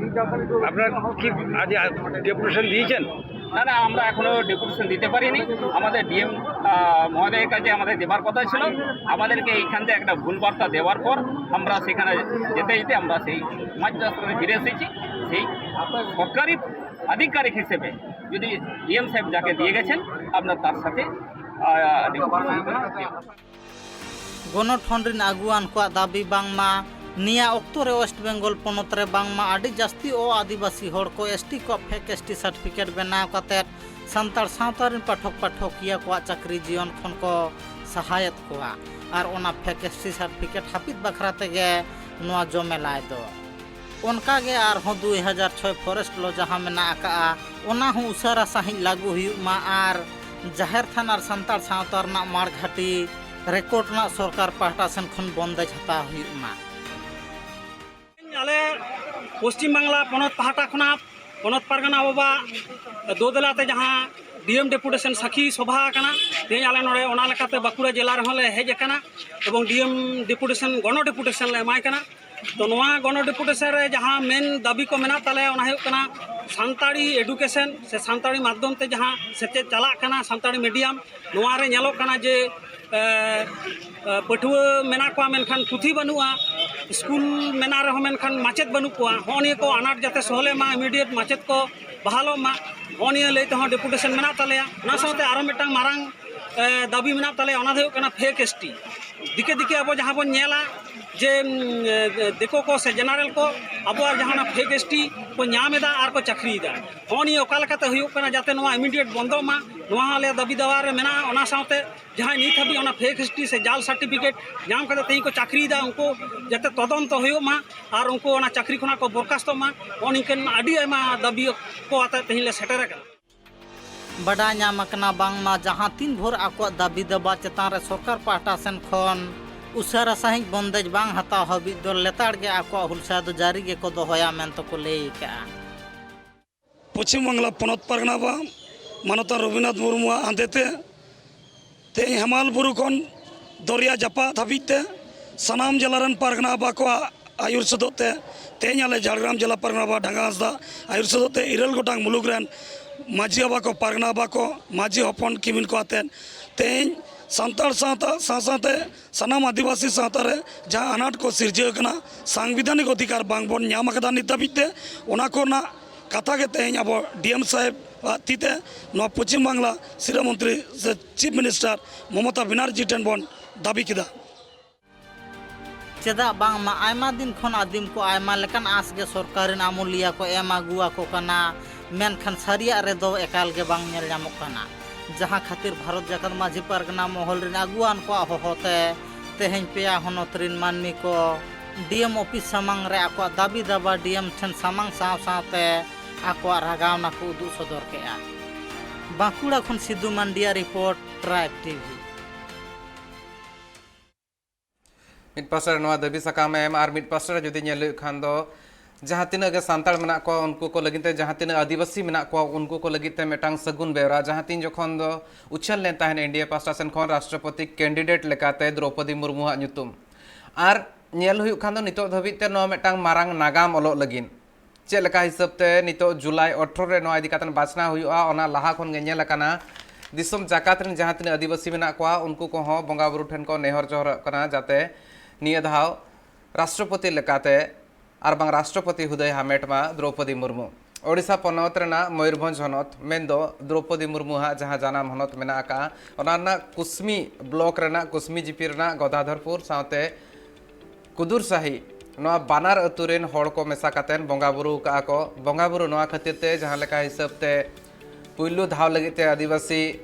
আপনারা কি আজ ডেপুটেশন দিয়েছেন? না না, আমরা এখনো ডেপুটেশন দিতে পারিনি। আমাদের ডিএম মহোদয়ের কাছে আমাদের দেবার কথা ছিল। আমাদেরকে এইখান থেকে একটা ভুল বার্তা দেওয়ার পর আমরা সেখানে যেতে যেতে আমরা সেই মাঝ রাস্তাতে ফিরে এসেছি। সেই সরকারি আধিকারিক হিসেবে যদি ডিএম সাহেব যাকে দিয়ে গেছেন, আপনার তার সাথে ডেপুটেশন করে। ᱜᱚᱱᱚᱴᱷᱚᱱ ᱨᱤᱱ ᱟᱹᱜᱩᱣᱟᱱ ᱠᱚᱣᱟᱜ ᱫᱟᱹᱵᱤ ᱵᱟᱝᱢᱟ ᱱᱤᱭᱟᱹ ᱚᱠᱛᱚ ᱨᱮ ᱳᱭᱮᱥᱴ ᱵᱮᱝᱜᱚᱞ ᱯᱚᱱᱚᱛ ᱨᱮ ᱵᱟᱝᱢᱟ ᱟᱹᱰᱤ ᱡᱟᱹᱥᱛᱤ ᱚ ᱟᱹᱫᱤᱵᱟᱹᱥᱤ ᱦᱚᱲ ᱠᱚ ᱮᱥ ᱴᱤ ᱠᱚᱣᱟᱜ ᱯᱷᱮᱠ ᱮᱥ ᱴᱤ ᱥᱟᱨᱴᱤᱯᱷᱤᱠᱮᱴ ᱵᱮᱱᱟᱣ ᱠᱟᱛᱮ ᱥᱟᱱᱛᱟᱲ ᱥᱟᱶᱛᱟ ᱨᱮᱱ ᱯᱟᱴᱷᱚᱠ ᱯᱟᱴᱷᱚᱠᱤᱭᱟᱹ ᱠᱚᱣᱟᱜ ᱪᱟᱹᱠᱨᱤ ᱡᱤᱭᱚᱱ ᱠᱷᱚᱱ ᱠᱚ ᱥᱟᱦᱟᱭᱮᱫ ᱠᱚᱣᱟ᱾ ᱟᱨ ᱚᱱᱟ ᱯᱷᱮᱠ ᱮᱥ ᱴᱤ ᱥᱟᱨᱴᱤᱯᱷᱤᱠᱮᱴ ᱦᱟᱹᱯᱤᱫ ᱵᱟᱠᱷᱨᱟ ᱛᱮᱜᱮ ᱱᱚᱣᱟ ᱡᱚᱢᱮᱞᱟᱭ ᱫᱚ᱾ ᱚᱱᱠᱟᱜᱮ ᱟᱨᱦᱚᱸ ᱫᱩᱭ ᱦᱟᱡᱟᱨ ᱪᱷᱚᱭ ᱯᱷᱚᱨᱮᱥᱴ ᱞᱚ ᱡᱟᱦᱟᱸ ᱢᱮᱱᱟᱜ ᱟᱠᱟᱫᱼᱟ, ᱚᱱᱟ ᱦᱚᱸ ᱩᱥᱟᱹᱨᱟ ᱥᱟᱺᱦᱤᱡ ᱞᱟᱹᱜᱩ ᱦᱩᱭᱩᱜ ᱢᱟ ᱟᱨ ᱡᱟᱦᱮᱨ ᱛᱷᱟᱱ ᱟᱨ ᱥᱟᱱᱛᱟᱲ ᱥᱟᱶᱛᱟ ᱨᱮᱱᱟᱜ ᱢᱟᱲ ᱜᱷᱟᱹᱴᱤ ᱨᱮᱠᱚᱨᱰ ᱨᱮᱱᱟᱜ ᱥᱚᱨᱠᱟᱨ ᱯᱟᱦᱴᱟ ᱥᱮᱱ ᱠᱷᱚᱱ ᱵᱚᱱᱫᱮᱡᱽ ᱦᱟᱛᱟᱣ ᱦᱩᱭᱩᱜ ᱢᱟ᱾ ᱟᱞᱮ ᱯᱚᱥᱪᱤᱢ ᱵᱟᱝᱞᱟ ᱯᱚᱱᱚᱛ ᱯᱟᱦᱴᱟ ᱠᱷᱚᱱᱟᱜ ᱯᱚᱱᱚᱛ ᱯᱟᱨᱜᱟᱱᱟ ᱵᱟᱵᱟ ᱫᱳᱫᱮᱞᱟ ᱛᱮ ᱡᱟᱦᱟᱸ ᱰᱤ ᱮᱢ ᱰᱮᱯᱩᱴᱮᱥᱚᱱ ᱥᱟᱹᱠᱷᱤ ᱥᱚᱵᱷᱟ ᱟᱠᱟᱱᱟ, ᱛᱮᱦᱮᱧ ᱟᱞᱮ ᱱᱚᱰᱮ ᱚᱱᱟ ᱞᱮᱠᱟᱛᱮ ᱵᱟᱸᱠᱩᱲᱟ ᱡᱮᱞᱟ ᱨᱮᱦᱚᱸ ᱞᱮ ᱦᱮᱡ ᱟᱠᱟᱱᱟ ᱮᱵᱚᱝ ᱰᱤ ᱮᱢ ᱰᱮᱯᱩᱴᱮᱥᱚᱱ, ᱜᱚᱱᱚ ᱰᱮᱯᱩᱴᱮᱥᱚᱱ ᱞᱮ ᱮᱢᱟᱭ ᱠᱟᱱᱟ᱾ ᱛᱚ ᱱᱚᱣᱟ ᱜᱚᱱᱚ ᱰᱮᱯᱩᱴᱮᱥᱚᱱ ᱨᱮ ᱡᱟᱦᱟᱸ ᱢᱮᱱ ᱫᱟᱹᱵᱤ ᱠᱚ ᱢᱮᱱᱟᱜ ᱛᱟᱞᱮᱭᱟ, ᱚᱱᱟ ᱦᱩᱭᱩᱜ ᱠᱟᱱᱟ ᱥᱟᱱᱛᱟᱲᱤ ᱮᱰᱩᱠᱮᱥᱚᱱ ᱥᱮ ᱥᱟᱱᱛᱟᱲᱤ ᱢᱟᱫᱽᱫᱷᱚᱢ ᱛᱮ ᱡᱟᱦᱟᱸ ᱥᱮᱪᱮᱫ ᱪᱟᱞᱟᱜ ᱠᱟᱱᱟ, ᱥᱟᱱᱛᱟᱲᱤ ᱢᱤᱰᱤᱭᱟᱢ, ᱱᱚᱣᱟ ᱨᱮ ᱧᱮᱞᱚᱜ ᱠᱟᱱᱟ ᱡᱮ, ᱮ, ᱮ, ᱯᱟᱹᱴᱷᱩᱣᱟᱹ ᱢᱮᱱᱟᱜ ᱠᱚᱣᱟ ᱢᱮᱱᱠᱷᱟᱱ ᱯᱩᱛᱷᱤ ᱵᱟᱹᱱᱩᱜᱼᱟ, ᱥᱠᱩᱞ ᱢᱮᱱᱟᱜ ᱨᱮᱦᱚᱸ ᱢᱮᱱᱠᱷᱟᱱ ᱢᱟᱪᱮᱫ ᱵᱟᱹᱱᱩᱜ ᱠᱚᱣᱟ᱾ ᱦᱚᱸᱜᱼᱚ ᱱᱤᱭᱟᱹ ᱠᱚ ᱟᱱᱟᱴ ᱡᱟᱛᱮ ᱥᱚᱦᱞᱮ ᱢᱟ, ᱤᱢᱤᱰᱤᱭᱮᱴ ᱢᱟᱪᱮᱫ ᱠᱚ ᱵᱟᱦᱟᱞᱚᱜ ᱢᱟ, ᱦᱚᱸᱜᱼᱚ ᱱᱤᱭᱟᱹ ᱞᱟᱹᱭ ᱛᱮᱦᱚᱸ ᱰᱮᱯᱩᱴᱮᱥᱚᱱ ᱢᱮᱱᱟᱜ ᱛᱟᱞᱮᱭᱟ᱾ ᱚᱱᱟ ᱥᱟᱶᱛᱮ ᱟᱨᱚ ᱢᱤᱫᱴᱟᱝ ᱢᱟᱨᱟᱝ ᱮ, ᱫᱟᱹᱵᱤ ᱢᱮᱱᱟᱜ ᱛᱟᱞᱮᱭᱟ, ᱚᱱᱟ ᱫᱚ ᱦᱩᱭᱩᱜ ᱠᱟᱱᱟ ᱯᱷᱮᱠ ᱮᱥ ᱴᱤ᱾ ᱫᱤᱠᱮ ᱫᱤᱠᱮ ᱟᱵᱚ ᱡᱟᱦᱟᱸ ᱵᱚᱱ ᱧᱮᱞᱟ ᱡᱮ, ᱩᱢ, ᱮ, ᱫᱤᱠᱩ ᱠᱚ ᱥᱮ ᱡᱮᱱᱟᱨᱮᱞ ᱠᱚ ᱟᱵᱚᱣᱟᱜ ᱡᱟᱦᱟᱸ ᱚᱱᱟ ᱯᱷᱮᱠ ᱮᱥ ᱴᱤ ᱠᱚ ᱧᱟᱢ ᱮᱫᱟ ᱟᱨ ᱠᱚ ᱪᱟᱹᱠᱨᱤᱭᱮᱫᱟ᱾ ᱦᱚᱸᱜᱼᱚ ᱱᱤᱭᱟᱹ ᱚᱠᱟ ᱞᱮᱠᱟᱛᱮ ᱦᱩᱭᱩᱜ ᱠᱟᱱᱟ, ᱡᱟᱛᱮ ᱱᱚᱣᱟ ᱤᱢᱤᱰᱤᱭᱮᱴ ᱵᱚᱱᱫᱚᱜ ᱢᱟ, ᱱᱚᱣᱟ ᱦᱚᱸ ᱟᱞᱮᱭᱟᱜ ᱫᱟᱹᱵᱤ ᱫᱟᱣᱟ ᱨᱮ ᱢᱮᱱᱟᱜᱼᱟ᱾ ᱚᱱᱟ ᱥᱟᱶᱛᱮ ᱡᱟᱦᱟᱸᱭ ᱱᱤᱛ ᱦᱟᱹᱵᱤᱡ ᱚᱱᱟ ᱯᱷᱮᱠ ᱮᱥ ᱴᱤ ᱥᱮ ᱡᱟᱞ ᱥᱟᱨᱴᱤᱯᱷᱤᱠᱮᱴ ᱧᱟᱢ ᱠᱟᱛᱮ ᱛᱮᱦᱮᱧ ᱠᱚ ᱪᱟᱹᱠᱨᱤᱭᱮᱫᱟ, ᱩᱱᱠᱩ ᱡᱟᱛᱮ ᱛᱚᱫᱚᱱᱛᱚ ᱦᱩᱭᱩᱜ ᱢᱟ ᱟᱨ ᱩᱱᱠᱩ ᱚᱱᱟ ᱪᱟᱹᱠᱨᱤ ᱠᱷᱚᱱᱟᱜ ᱠᱚ ᱵᱚᱨᱠᱟᱥᱛᱚᱜ ᱢᱟ᱾ ᱦᱚᱸᱜᱼᱚ ᱱᱤᱝᱠᱟᱹᱱ ᱟᱹᱰᱤ ᱟᱭᱢᱟ ᱫᱟᱹᱵᱤ ᱠᱚ ᱟᱛᱮ ᱛᱮᱦᱮᱧ ᱞᱮ ᱥᱮᱴᱮᱨ ᱟᱠᱟᱱᱟ᱾ ᱵᱟᱰᱟᱭ ᱧᱟᱢ ᱟᱠᱟᱱᱟ ᱵᱟᱝᱢᱟ ᱡᱟᱦᱟᱸ ᱛᱤᱱ ᱵᱷᱳᱨ ᱟᱠᱚᱣᱟᱜ ᱫᱟᱹᱵᱤ ᱫᱟᱵᱟ ᱪᱮᱛᱟᱱ ᱨᱮ ᱥᱚᱨᱠᱟᱨ ᱯᱟᱦᱴᱟ ᱥᱮᱱ ᱠᱷᱚᱱ ᱩᱥᱟᱹᱨᱟ ᱥᱟᱺᱦᱤᱡ ᱵᱚᱱᱫᱮᱡᱽ ᱵᱟᱝ ᱦᱟᱛᱟᱣ ᱦᱟᱹᱵᱤᱡ ᱫᱚ ᱞᱮᱛᱟᱲ ᱜᱮ ᱟᱠᱚᱣᱟᱜ ᱦᱩᱞᱥᱟ ᱫᱚ ᱡᱟᱹᱨᱤ ᱜᱮᱠᱚ ᱫᱚᱦᱚᱭᱟ ᱢᱮᱱᱛᱮ ᱠᱚ ᱞᱟᱹᱭ ᱟᱠᱟᱫᱼᱟ᱾ ᱯᱚᱪᱷᱤᱢ ᱵᱟᱝᱞᱟ ᱯᱚᱱᱚᱛ ᱯᱟᱨᱜᱟᱱᱟ ᱵᱟ ᱢᱟᱱᱚᱛᱟᱱ ᱨᱚᱵᱤᱱᱫᱨᱚᱱᱟᱛᱷ ᱢᱩᱨᱢᱩᱣᱟᱜ ᱦᱟᱱᱛᱮ ᱛᱮ ᱛᱮᱦᱮᱧ ᱦᱮᱢᱟᱞ ᱵᱩᱨᱩ ᱠᱷᱚᱱ ᱫᱚᱨᱭᱟ ᱡᱟᱯᱟᱜ ᱫᱷᱟᱹᱵᱤᱡ ᱛᱮ ᱥᱟᱱᱟᱢ ᱡᱮᱞᱟ ᱨᱮᱱ ᱯᱟᱨᱜᱟᱱᱟ ᱵᱟᱵᱟ ᱠᱚᱣᱟᱜ ᱟᱹᱭᱩᱨ ᱥᱚᱫᱚᱜ ᱛᱮ ᱛᱮᱦᱮᱧ ᱟᱞᱮ ᱡᱷᱟᱲᱜᱨᱟᱢ ᱡᱮᱞᱟ ᱯᱟᱨᱜᱟᱱᱟ ᱵᱟᱵᱟ ᱰᱷᱟᱸᱜᱟ ᱦᱟᱸᱥᱫᱟ ᱟᱹᱭᱩᱨ ᱥᱚᱫᱚᱜ ᱛᱮ ᱤᱨᱟᱹᱞ ᱜᱚᱴᱟᱝ ᱢᱩᱞᱩᱠ ᱨᱮᱱ ᱢᱟᱹᱡᱷᱤ ᱵᱟᱵᱟ ᱠᱚ, ᱯᱟᱨᱜᱟᱱᱟ ᱵᱟᱵᱟ ᱠᱚ, ᱢᱟᱹᱡᱷᱤ ᱦᱚᱯᱚᱱ ᱠᱤᱢᱤᱱ ᱠᱚ ᱟᱛᱮᱫ ᱛᱮᱦᱮᱧ ᱥᱟᱱᱛᱟᱲ ᱥᱟᱶᱛᱟ ᱥᱟᱶ ᱥᱟᱶᱛᱮ ᱥᱟᱱᱟᱢ ᱟᱹᱫᱤᱵᱟᱹᱥᱤ ᱥᱟᱶᱛᱟ ᱨᱮ ᱡᱟᱦᱟᱸ ᱟᱱᱟᱴ ᱠᱚ ᱥᱤᱨᱡᱟᱹᱣ ᱠᱟᱱᱟ, ᱥᱟᱝᱵᱤᱫᱷᱟᱱᱤᱠ ᱚᱫᱷᱤᱠᱟᱨ ᱵᱟᱝ ᱵᱚᱱ ᱧᱟᱢ ᱟᱠᱟᱫᱟ ᱱᱤᱛ ᱫᱷᱟᱹᱵᱤᱡ ᱛᱮ, ᱚᱱᱟ ᱠᱚᱨᱮᱱᱟᱜ ᱠᱟᱛᱷᱟ ᱜᱮ ᱛᱮᱦᱮᱧ ᱟᱵᱚ ᱰᱤ ᱮᱢ ᱥᱟᱦᱮᱵᱽ ᱟᱜ ᱛᱤ ᱛᱮ ᱱᱚᱣᱟ ᱯᱚᱪᱷᱤᱢ ᱵᱟᱝᱞᱟ ᱥᱤᱨᱟᱹ ᱢᱚᱱᱛᱨᱤ ᱥᱮ ᱪᱤᱯ ᱢᱤᱱᱤᱥᱴᱟᱨ ᱢᱚᱢᱚᱛᱟ ᱵᱮᱱᱟᱨᱡᱤ ᱴᱷᱮᱱ ᱵᱚᱱ ᱫᱟᱹᱵᱤ ᱠᱮᱫᱟ᱾ ᱪᱮᱫᱟᱜ ᱵᱟᱝᱢᱟ ᱟᱭᱢᱟ ᱫᱤᱱ ᱠᱷᱚᱱ ᱟᱹᱫᱤᱢ ᱠᱚ ᱟᱭᱢᱟ ᱞᱮᱠᱟᱱ ᱟᱸᱥ ᱜᱮ ᱥᱚᱨᱠᱟᱨ ᱨᱤᱱ ᱟᱹᱢᱩᱞᱤᱭᱟᱹ ᱠᱚ ᱮᱢ ᱟᱹᱜᱩ ᱟᱠᱚ ᱠᱟᱱᱟ, ᱢᱮᱱᱠᱷᱟᱱ ᱥᱟᱹᱨᱤᱭᱟᱜ ᱨᱮᱫᱚ ᱮᱠᱟᱞ ᱜᱮ ᱵᱟᱝ ᱧᱮᱞ ᱧᱟᱢᱚᱜ ᱠᱟᱱᱟ᱾ ᱡᱟᱦᱟᱸ ᱠᱷᱟᱹᱛᱤᱨ ᱵᱷᱟᱨᱚᱛ ᱡᱟᱠᱟᱛ ᱢᱟᱹᱡᱷᱤ ᱯᱟᱨᱜᱟᱱᱟ ᱢᱚᱦᱚᱞ ᱨᱤᱱ ᱟᱹᱜᱩᱣᱟᱱ ᱠᱚᱣᱟᱜ ᱦᱚᱦᱚ ᱛᱮ ᱛᱮᱦᱮᱧ ᱯᱮᱭᱟ ᱦᱚᱱᱚᱛ ᱨᱤᱱ ᱢᱟᱹᱱᱢᱤ ᱠᱚ ᱰᱤ ᱮᱢ ᱚᱯᱷᱤᱥ ᱥᱟᱢᱟᱝ ᱨᱮ ᱟᱠᱚᱣᱟᱜ ᱫᱟᱹᱵᱤ ᱫᱟᱵᱟ ᱰᱤ ᱮᱢ ᱴᱷᱮᱱ ᱥᱟᱢᱟᱝ ᱥᱟᱶ ᱥᱟᱶᱛᱮ ᱟᱠᱚᱣᱟᱜ ᱨᱟᱜᱟᱣᱱᱟ ᱠᱚ ᱩᱫᱩᱜ ᱥᱚᱫᱚᱨ ᱠᱮᱫᱼᱟ᱾ ᱵᱟᱸᱠᱩᱲᱟ ᱠᱷᱚᱱ ᱥᱤᱫᱩ ᱢᱟᱱᱰᱤᱭᱟᱜ ᱨᱤᱯᱳᱨᱴ, ᱴᱨᱟᱭᱤᱵᱽ ᱴᱤᱵᱷᱤ᱾ ᱢᱤᱫ ᱯᱟᱥᱴᱟ ᱨᱮ ᱱᱚᱣᱟ ᱫᱟᱹᱵᱤ ᱥᱟᱠᱟᱢ ᱮᱢ ᱟᱨ ᱢᱤᱫ ᱯᱟᱥᱴᱟ ᱨᱮ ᱡᱩᱫᱤ ᱧᱮᱞ ᱦᱩᱭᱩᱜ ᱠᱷᱟᱱ ᱫᱚ ᱡᱟᱦᱟᱸ ᱛᱤᱱᱟᱹᱜ ᱜᱮ ᱥᱟᱱᱛᱟᱲ ᱢᱮᱱᱟᱜ ᱠᱚᱣᱟ ᱩᱱᱠᱩ ᱠᱚ ᱞᱟᱹᱜᱤᱫ ᱛᱮ, ᱡᱟᱦᱟᱸ ᱛᱤᱱᱟᱹᱜ ᱟᱹᱫᱤᱵᱟᱹᱥᱤ ᱢᱮᱱᱟᱜ ᱠᱚᱣᱟ ᱩᱱᱠᱩ ᱠᱚ ᱞᱟᱹᱜᱤᱫ ᱛᱮ ᱢᱤᱫᱴᱟᱝ ᱥᱟᱹᱜᱩᱱ ᱵᱮᱣᱨᱟ, ᱡᱟᱦᱟᱸ ᱛᱤᱱ ᱡᱚᱠᱷᱚᱱ ᱫᱚ ᱩᱪᱷᱟᱹᱞ ᱞᱮᱱ ᱛᱟᱦᱮᱱ ᱮᱱ ᱰᱤ ᱮ ᱯᱟᱥᱴᱟ ᱥᱮᱱ ᱠᱷᱚᱱ ᱨᱟᱥᱴᱨᱚᱯᱚᱛᱤ ᱠᱮᱱᱰᱤᱰᱮᱴ ᱞᱮᱠᱟᱛᱮ ᱫᱨᱚᱣᱯᱚᱫᱤ ᱢᱩᱨᱢᱩᱣᱟᱜ ᱧᱩᱛᱩᱢ᱾ ᱟᱨ ᱧᱮᱞ ᱦᱩᱭᱩᱜ ᱠᱷᱟᱱ ᱫᱚ ᱱᱤᱛᱚᱜ ᱫᱷᱟᱹᱵᱤᱡ ᱛᱮ ᱱᱚᱣᱟ ᱢᱤᱫᱴᱟᱝ ᱢᱟᱨᱟᱝ ᱱᱟᱜᱟᱢ ᱚᱞᱚᱜ ᱞᱟᱹᱜᱤᱫ ᱪᱮᱫ ᱞᱮᱠᱟ ᱦᱤᱥᱟᱹᱵ ᱛᱮ ᱱᱤᱛᱚᱜ ᱡᱩᱞᱟᱭ ᱟᱴᱷᱨᱚ ᱨᱮ ᱱᱚᱣᱟ ᱤᱫᱤ ᱠᱟᱛᱮ ᱵᱟᱪᱷᱱᱟᱣ ᱦᱩᱭᱩᱜᱼᱟ, ᱚᱱᱟ ᱞᱟᱦᱟ ᱠᱷᱚᱱ ᱜᱮ ᱧᱮᱞ ᱟᱠᱟᱱᱟ ᱫᱤᱥᱚᱢ ᱡᱟᱠᱟᱛ ᱨᱮᱱ ᱡᱟᱦᱟᱸ ᱛᱤᱱᱟᱹᱜ ᱟᱹᱫᱤᱵᱟᱹᱥᱤ ᱢᱮᱱᱟᱜ ᱠᱚᱣᱟ ᱩᱱᱠᱩ ᱠᱚᱦᱚᱸ ᱵᱚᱸᱜᱟ ᱵᱩᱨᱩ ᱴᱷᱮᱱ ᱠᱚ ᱱᱮᱦᱚᱨ ᱡᱚᱦᱚᱨᱚᱜ ᱠᱟᱱᱟ ᱡᱟᱛᱮ ᱱᱤᱭᱟᱹ ᱫᱷᱟᱣ ᱨᱟᱥᱴᱨᱚᱯᱚᱛᱤ ᱞᱮᱠᱟᱛᱮ ᱟᱨ ᱵᱟᱝ ᱨᱟᱥᱴᱨᱚᱯᱚᱛᱤ ᱦᱩᱫᱟᱹᱭ ᱦᱟᱢᱮᱴ ᱢᱟ ᱫᱨᱚᱣᱯᱚᱫᱤ ᱢᱩᱨᱢᱩ᱾ ᱳᱰᱤᱥᱟ ᱯᱚᱱᱚᱛ ᱨᱮᱱᱟᱜ ᱢᱚᱭᱩᱨᱵᱷᱚᱸᱡᱽ ᱦᱚᱱᱚᱛ ᱢᱮᱱᱫᱚ ᱫᱨᱚᱣᱯᱚᱫᱤ ᱢᱩᱨᱢᱩᱣᱟᱜ ᱡᱟᱦᱟᱸ ᱡᱟᱱᱟᱢ ᱦᱚᱱᱚᱛ ᱢᱮᱱᱟᱜ ᱟᱠᱟᱫᱼᱟ, ᱚᱱᱟ ᱨᱮᱱᱟᱜ ᱠᱩᱥᱢᱤ ᱵᱞᱚᱠ ᱨᱮᱱᱟᱜ ᱠᱩᱥᱢᱤ ᱡᱤᱯᱤ ᱨᱮᱱᱟᱜ ᱜᱚᱫᱟᱫᱷᱚᱨᱯᱩᱨ ᱥᱟᱶᱛᱮ ᱠᱩᱫᱩᱨ ᱥᱟᱹᱦᱤ, ᱱᱚᱣᱟ ᱵᱟᱱᱟᱨ ᱟᱹᱛᱩ ᱨᱮᱱ ᱦᱚᱲ ᱠᱚ ᱢᱮᱥᱟ ᱠᱟᱛᱮᱱ ᱵᱚᱸᱜᱟ ᱵᱩᱨᱩ ᱟᱠᱟᱫᱼᱟ ᱠᱚ᱾ ᱵᱚᱸᱜᱟ ᱵᱩᱨᱩ ᱱᱚᱣᱟ ᱠᱷᱟᱹᱛᱤᱨ ᱛᱮ ᱡᱟᱦᱟᱸ ᱞᱮᱠᱟ ᱦᱤᱥᱟᱹᱵ ᱛᱮ ᱯᱩᱭᱞᱩ ᱫᱷᱟᱣ ᱞᱟᱹᱜᱤᱫ ᱛᱮ ᱟᱹᱫᱤᱵᱟᱹᱥᱤ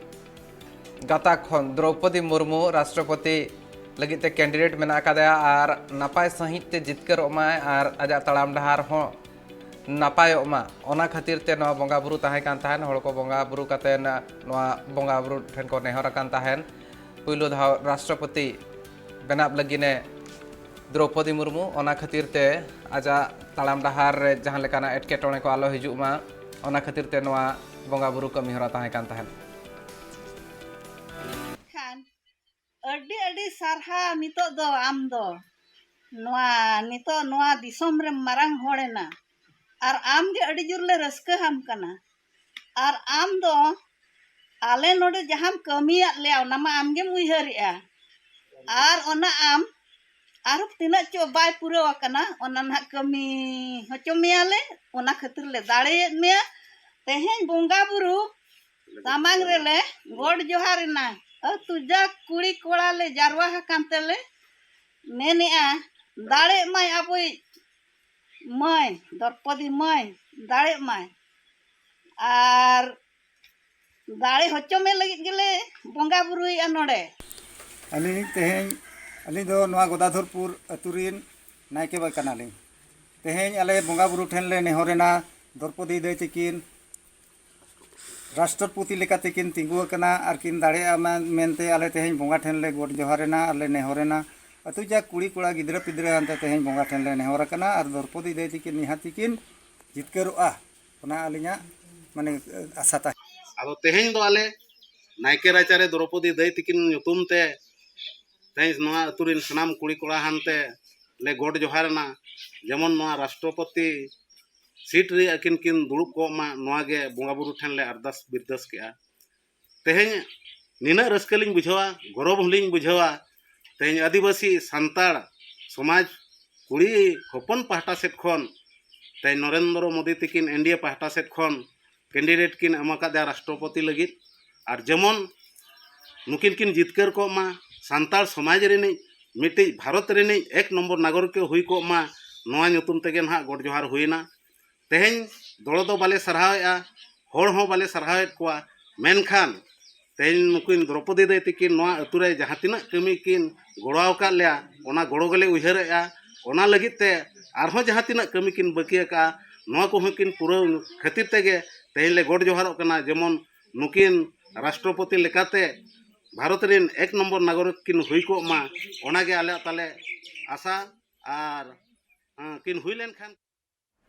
ᱜᱟᱛᱟᱠ ᱠᱷᱚᱱ ᱫᱨᱚᱣᱯᱚᱫᱤ ᱢᱩᱨᱢᱩ ᱨᱟᱥᱴᱨᱚᱯᱚᱛᱤ ᱞᱟᱹᱜᱤᱫ ᱛᱮ ᱠᱮᱱᱰᱤᱰᱮᱴ ᱢᱮᱱᱟᱜ ᱟᱠᱟᱫᱮᱭᱟ ᱟᱨ ᱱᱟᱯᱟᱭ ᱥᱟᱺᱦᱤᱡ ᱛᱮ ᱡᱤᱛᱠᱟᱹᱨᱚᱜ ᱢᱟᱭ ᱟᱨ ᱟᱡᱟᱜ ᱛᱟᱲᱟᱢ ᱰᱟᱦᱟᱨ ᱦᱚᱸ ᱱᱟᱯᱟᱭᱚᱜ ᱢᱟ, ᱚᱱᱟ ᱠᱷᱟᱹᱛᱤᱨ ᱛᱮ ᱱᱚᱣᱟ ᱵᱚᱸᱜᱟ ᱵᱩᱨᱩ ᱛᱟᱦᱮᱸ ᱠᱟᱱ ᱛᱟᱦᱮᱸᱱ᱾ ᱦᱚᱲ ᱠᱚ ᱵᱚᱸᱜᱟ ᱵᱩᱨᱩ ᱠᱟᱛᱮ ᱱᱚᱣᱟ ᱵᱚᱸᱜᱟ ᱵᱩᱨᱩ ᱴᱷᱮᱱ ᱠᱚ ᱱᱮᱦᱚᱨ ᱟᱠᱟᱱ ᱛᱟᱦᱮᱸᱱ᱾ ᱯᱩᱭᱞᱩ ᱫᱷᱟᱣ ᱨᱟᱥᱴᱨᱚᱯᱚᱛᱤ ᱵᱮᱱᱟᱣ ᱞᱟᱹᱜᱤᱫ ᱮ ᱫᱨᱚᱣᱯᱚᱫᱤ ᱢᱩᱨᱢᱩ, ᱚᱱᱟ ᱠᱷᱟᱹᱛᱤᱨ ᱛᱮ ᱟᱡᱟᱜ ᱛᱟᱲᱟᱢ ᱰᱟᱦᱟᱨ ᱨᱮ ᱡᱟᱦᱟᱸ ᱞᱮᱠᱟᱱᱟᱜ ᱮᱴᱠᱮᱴᱚᱬᱮ ᱠᱚ ᱟᱞᱚ ᱦᱤᱡᱩᱜ ᱢᱟ, ᱚᱱᱟ ᱠᱷᱟᱹᱛᱤᱨ ᱛᱮ ᱱᱚᱣᱟ ᱵᱚᱸᱜᱟ ᱵᱩᱨᱩ ᱠᱟᱹᱢᱤ ᱦᱚᱨᱟ ᱛᱟᱦᱮᱸ ᱠᱟᱱ ᱛᱟᱦᱮᱸᱱ᱾ ᱠᱷᱟᱱ ᱟᱹᱰᱤ ᱟᱹᱰᱤ ᱥᱟᱨᱦᱟᱣ᱾ ᱱᱤᱛᱚᱜ ᱫᱚ ᱟᱢ ᱫᱚ ᱱᱚᱣᱟ ᱱᱤᱛᱚᱜ ᱱᱚᱣᱟ ᱫᱤᱥᱚᱢ ᱨᱮᱢ ᱢᱟᱨᱟᱝ ᱦᱚᱲ ᱮᱱᱟ, ᱟᱨ ᱟᱢ ᱜᱮ ᱟᱹᱰᱤ ᱡᱳᱨ ᱞᱮ ᱨᱟᱹᱥᱠᱟᱹ ᱟᱢ ᱠᱟᱱᱟ᱾ ᱟᱨ ᱟᱢ ᱫᱚ ᱟᱞᱮ ᱱᱚᱰᱮ ᱡᱟᱦᱟᱸᱢ ᱠᱟᱹᱢᱤᱭᱟᱫ ᱞᱮᱭᱟ, ᱚᱱᱟ ᱢᱟ ᱟᱢ ᱜᱮᱢ ᱩᱭᱦᱟᱹᱨᱮᱜᱼᱟ᱾ ᱟᱨ ᱚᱱᱟ ᱟᱢ ᱟᱨᱦᱚᱸ ᱛᱤᱱᱟᱹᱜ ᱪᱚ ᱵᱟᱭ ᱯᱩᱨᱟᱹᱣ ᱟᱠᱟᱱᱟ, ᱚᱱᱟ ᱱᱟᱦᱟᱜ ᱠᱟᱹᱢᱤ ᱦᱚᱪᱚ ᱢᱮᱭᱟᱞᱮ, ᱚᱱᱟ ᱠᱷᱟᱹᱛᱤᱨ ᱞᱮ ᱫᱟᱲᱮᱭᱮᱫ ᱢᱮᱭᱟ᱾ ᱛᱮᱦᱮᱧ ᱵᱚᱸᱜᱟ ᱵᱩᱨᱩ ᱥᱟᱢᱟᱝ ᱨᱮᱞᱮ ᱜᱚᱰ ᱡᱚᱦᱟᱨ ᱮᱱᱟ᱾ ᱟᱹᱛᱩ ᱡᱟᱠ ᱠᱩᱲᱤ ᱠᱚᱲᱟ ᱞᱮ ᱡᱟᱨᱣᱟ ᱟᱠᱟᱱ ᱛᱮᱞᱮ ᱢᱮᱱᱮᱜᱼᱟ, ᱫᱟᱲᱮᱜ ᱢᱟᱭ ᱟᱵᱚᱭᱤᱡ ᱢᱟᱹᱭ, ᱫᱨᱚᱯᱚᱫᱤ ᱢᱟᱹᱭ ᱫᱟᱲᱮᱜ ᱢᱟᱭ᱾ ᱟᱨ ᱫᱟᱲᱮ ᱦᱚᱪᱚ ᱢᱮ ᱞᱟᱹᱜᱤᱫ ᱜᱮᱞᱮ ᱵᱚᱸᱜᱟ ᱵᱩᱨᱩᱭᱮᱫᱼᱟ ᱱᱚᱰᱮ᱾ ᱟᱹᱞᱤᱧ ᱛᱮᱦᱮᱧ, ᱟᱹᱞᱤᱧ ᱫᱚ ᱱᱚᱣᱟ ᱜᱚᱫᱟᱫᱷᱚᱨᱯᱩᱨ ᱟᱹᱛᱩ ᱨᱤᱱ ᱱᱟᱭᱠᱮ ᱵᱟᱵᱟ ᱠᱟᱱᱟᱞᱤᱧ᱾ ᱛᱮᱦᱮᱧ ᱟᱞᱮ ᱵᱚᱸᱜᱟ ᱵᱩᱨᱩ ᱴᱷᱮᱱ ᱞᱮ ᱱᱮᱦᱚᱨᱮᱱᱟ, ᱫᱨᱚᱯᱚᱫᱤ ᱫᱟᱹᱭ ᱛᱤᱠᱤᱱ ᱨᱟᱥᱴᱨᱚᱯᱚᱛᱤ ᱞᱮᱠᱟᱛᱮ ᱠᱤᱱ ᱛᱤᱸᱜᱩ ᱟᱠᱟᱱᱟ ᱟᱨ ᱠᱤᱱ ᱫᱟᱲᱮᱭᱟᱜᱼᱟ ᱢᱮᱱ-, ᱢᱮᱱᱛᱮ ᱟᱞᱮ ᱛᱮᱦᱮᱧ ᱵᱚᱸᱜᱟ ᱴᱷᱮᱱ ᱞᱮ ᱜᱚᱰ ᱡᱚᱦᱟᱨᱮᱱᱟ ᱟᱨ ᱞᱮ ᱱᱮᱦᱚᱨᱮᱱᱟ᱾ ᱟᱹᱛᱩ ᱡᱟᱠ ᱠᱩᱲᱤ ᱠᱚᱲᱟ ᱜᱤᱫᱽᱨᱟᱹ ᱯᱤᱫᱽᱨᱟᱹ ᱦᱟᱱᱛᱮ ᱛᱮᱦᱮᱧ ᱵᱚᱸᱜᱟ ᱴᱷᱮᱱ ᱞᱮ ᱱᱮᱦᱚᱨ ᱟᱠᱟᱱᱟ ᱟᱨ ᱫᱨᱚᱯᱚᱫᱤ ᱫᱟᱹᱭ ᱛᱤᱠᱤᱱ ᱱᱤᱦᱟᱹᱛᱤ ᱠᱤᱱ ᱡᱤᱛᱠᱟᱹᱨᱚᱜᱼᱟ, ᱚᱱᱟ ᱟᱹᱞᱤᱧᱟᱜ ᱢᱟᱱᱮ ᱟᱥᱟ ᱛᱟᱦᱮᱸ᱾ ᱟᱫᱚ ᱛᱮᱦᱮᱧ ᱫᱚ ᱟᱞᱮ ᱱᱟᱭᱠᱮ ᱨᱟᱪᱟᱨᱮ ᱫᱨᱚᱯᱚᱫᱤ ᱫᱟᱹᱭ ᱛᱤᱠᱤᱱ ᱧᱩᱛᱩᱢ ᱛᱮ ᱛᱮᱦᱮᱧ ᱱᱚᱣᱟ ᱟᱹᱛᱩ ᱨᱤᱱ ᱥᱟᱱᱟᱢ ᱠᱩᱲᱤ ᱠᱚᱲᱟ ᱦᱟᱱᱛᱮ ᱞᱮ ᱜᱚᱰ ᱡᱚᱦᱟᱨᱮᱱᱟ, ᱡᱮᱢᱚᱱ ᱱᱚᱣᱟ ᱨᱟᱥᱴᱨᱚᱯᱚᱛᱤ ᱥᱤᱴ ᱨᱮ ᱟᱹᱠᱤᱱ ᱠᱤᱱ ᱫᱩᱲᱩᱵ ᱠᱚᱜ ᱢᱟ, ᱱᱚᱣᱟ ᱜᱮ ᱵᱚᱸᱜᱟ ᱵᱩᱨᱩ ᱴᱷᱮᱱ ᱞᱮ ᱟᱨᱫᱟᱥ ᱵᱤᱨᱫᱟᱹᱥ ᱠᱮᱜᱼᱟ᱾ ᱛᱮᱦᱮᱧ ᱱᱤᱱᱟᱹᱜ ᱨᱟᱹᱥᱠᱟᱹ ᱞᱤᱧ ᱵᱩᱡᱷᱟᱹᱣᱟ, ᱜᱚᱨᱚᱵᱽ ᱦᱚᱸᱞᱤᱧ ᱵᱩᱡᱷᱟᱹᱣᱟ᱾ ᱛᱮᱦᱮᱧ ᱟᱹᱫᱤᱵᱟᱹᱥᱤ ᱥᱟᱱᱛᱟᱲ ᱥᱚᱢᱟᱡᱽ ᱠᱩᱲᱤ ᱦᱚᱯᱚᱱ ᱯᱟᱦᱴᱟ ᱥᱮᱫ ᱠᱷᱚᱱ ᱛᱮᱦᱮᱧ ᱱᱚᱨᱮᱱᱫᱨᱚ ᱢᱳᱫᱤ ᱛᱤᱠᱤᱱ ᱮᱱ ᱰᱤ ᱮ ᱯᱟᱦᱴᱟ ᱥᱮᱫ ᱠᱷᱚᱱ ᱠᱮᱱᱰᱤᱰᱮᱴ ᱠᱤᱱ ᱮᱢ ᱟᱠᱟᱫᱮᱭᱟ ᱨᱟᱥᱴᱨᱚᱯᱚᱛᱤ ᱞᱟᱹᱜᱤᱫ᱾ ᱟᱨ ᱡᱮᱢᱚᱱ ᱱᱩᱠᱤᱱ ᱠᱤᱱ ᱡᱤᱛᱠᱟᱹᱨ ᱠᱚᱜ ᱢᱟ, ᱥᱟᱱᱛᱟᱲ ᱥᱚᱢᱟᱡᱽ ᱨᱤᱱᱤᱡ ᱢᱤᱫᱴᱤᱡ ᱵᱷᱟᱨᱚᱛ ᱨᱤᱱᱤᱡ ᱮᱠ ᱱᱚᱢᱵᱚᱨ ᱱᱟᱜᱚᱨᱤᱠ ᱮ ᱦᱩᱭ ᱠᱚᱜ ᱢᱟ, ᱱᱚᱣᱟ ᱧᱩᱛᱩᱢ ᱛᱮᱜᱮ ᱱᱟᱦᱟᱜ ᱜᱚᱰ ᱡᱚᱦᱟᱨ ᱦᱩᱭᱮᱱᱟ᱾ ᱛᱮᱦᱮᱧ ᱫᱚᱲᱚ ᱫᱚ ᱵᱟᱞᱮ ᱥᱟᱨᱦᱟᱣᱮᱫᱼᱟ, ᱦᱚᱲ ᱦᱚᱸ ᱵᱟᱞᱮ ᱥᱟᱨᱦᱟᱣᱮᱫ ᱠᱚᱣᱟ, ᱢᱮᱱᱠᱷᱟᱱ ᱛᱮᱦᱮᱧ ᱱᱩᱠᱤᱱ ᱫᱨᱚᱯᱚᱫᱤ ᱫᱟᱹᱭ ᱛᱤᱠᱤᱱ ᱱᱚᱣᱟ ᱟᱹᱛᱩ ᱨᱮ ᱡᱟᱦᱟᱸ ᱛᱤᱱᱟᱹᱜ ᱠᱟᱹᱢᱤ ᱠᱤᱱ ᱜᱚᱲᱚ ᱟᱠᱟᱫ ᱞᱮᱭᱟ, ᱚᱱᱟ ᱜᱚᱲᱚ ᱜᱮᱞᱮ ᱩᱭᱦᱟᱹᱨᱮᱫᱼᱟ᱾ ᱚᱱᱟ ᱞᱟᱹᱜᱤᱫ ᱛᱮ ᱟᱨᱦᱚᱸ ᱡᱟᱦᱟᱸ ᱛᱤᱱᱟᱹᱜ ᱠᱟᱹᱢᱤ ᱠᱤᱱ ᱵᱟᱹᱠᱤ ᱟᱠᱟᱫᱼᱟ, ᱱᱚᱣᱟ ᱠᱚᱦᱚᱸ ᱠᱤᱱ ᱯᱩᱨᱟᱹᱣ ᱠᱷᱟᱹᱛᱤᱨ ᱛᱮᱜᱮ ᱛᱮᱦᱮᱧ ᱞᱮ ᱜᱚᱰ ᱡᱚᱦᱟᱨᱚᱜ ᱠᱟᱱᱟ᱾ ᱡᱮᱢᱚᱱ ᱱᱩᱠᱤᱱ ᱨᱟᱥᱴᱨᱚᱯᱚᱛᱤ ᱞᱮᱠᱟᱛᱮ ᱵᱷᱟᱨᱚᱛ ᱨᱤᱱ ᱮᱠ ᱱᱚᱢᱵᱚᱨ ᱱᱟᱜᱚᱨᱤᱠ ᱠᱤᱱ ᱦᱩᱭ ᱠᱚᱜ ᱢᱟ, ᱚᱱᱟᱜᱮ ᱟᱞᱮᱭᱟᱜ ᱛᱟᱞᱮ ᱟᱥᱟ᱾ ᱟᱨ, ᱦᱮᱸ, ᱠᱤᱱ ᱦᱩᱭ ᱞᱮᱱᱠᱷᱟᱱ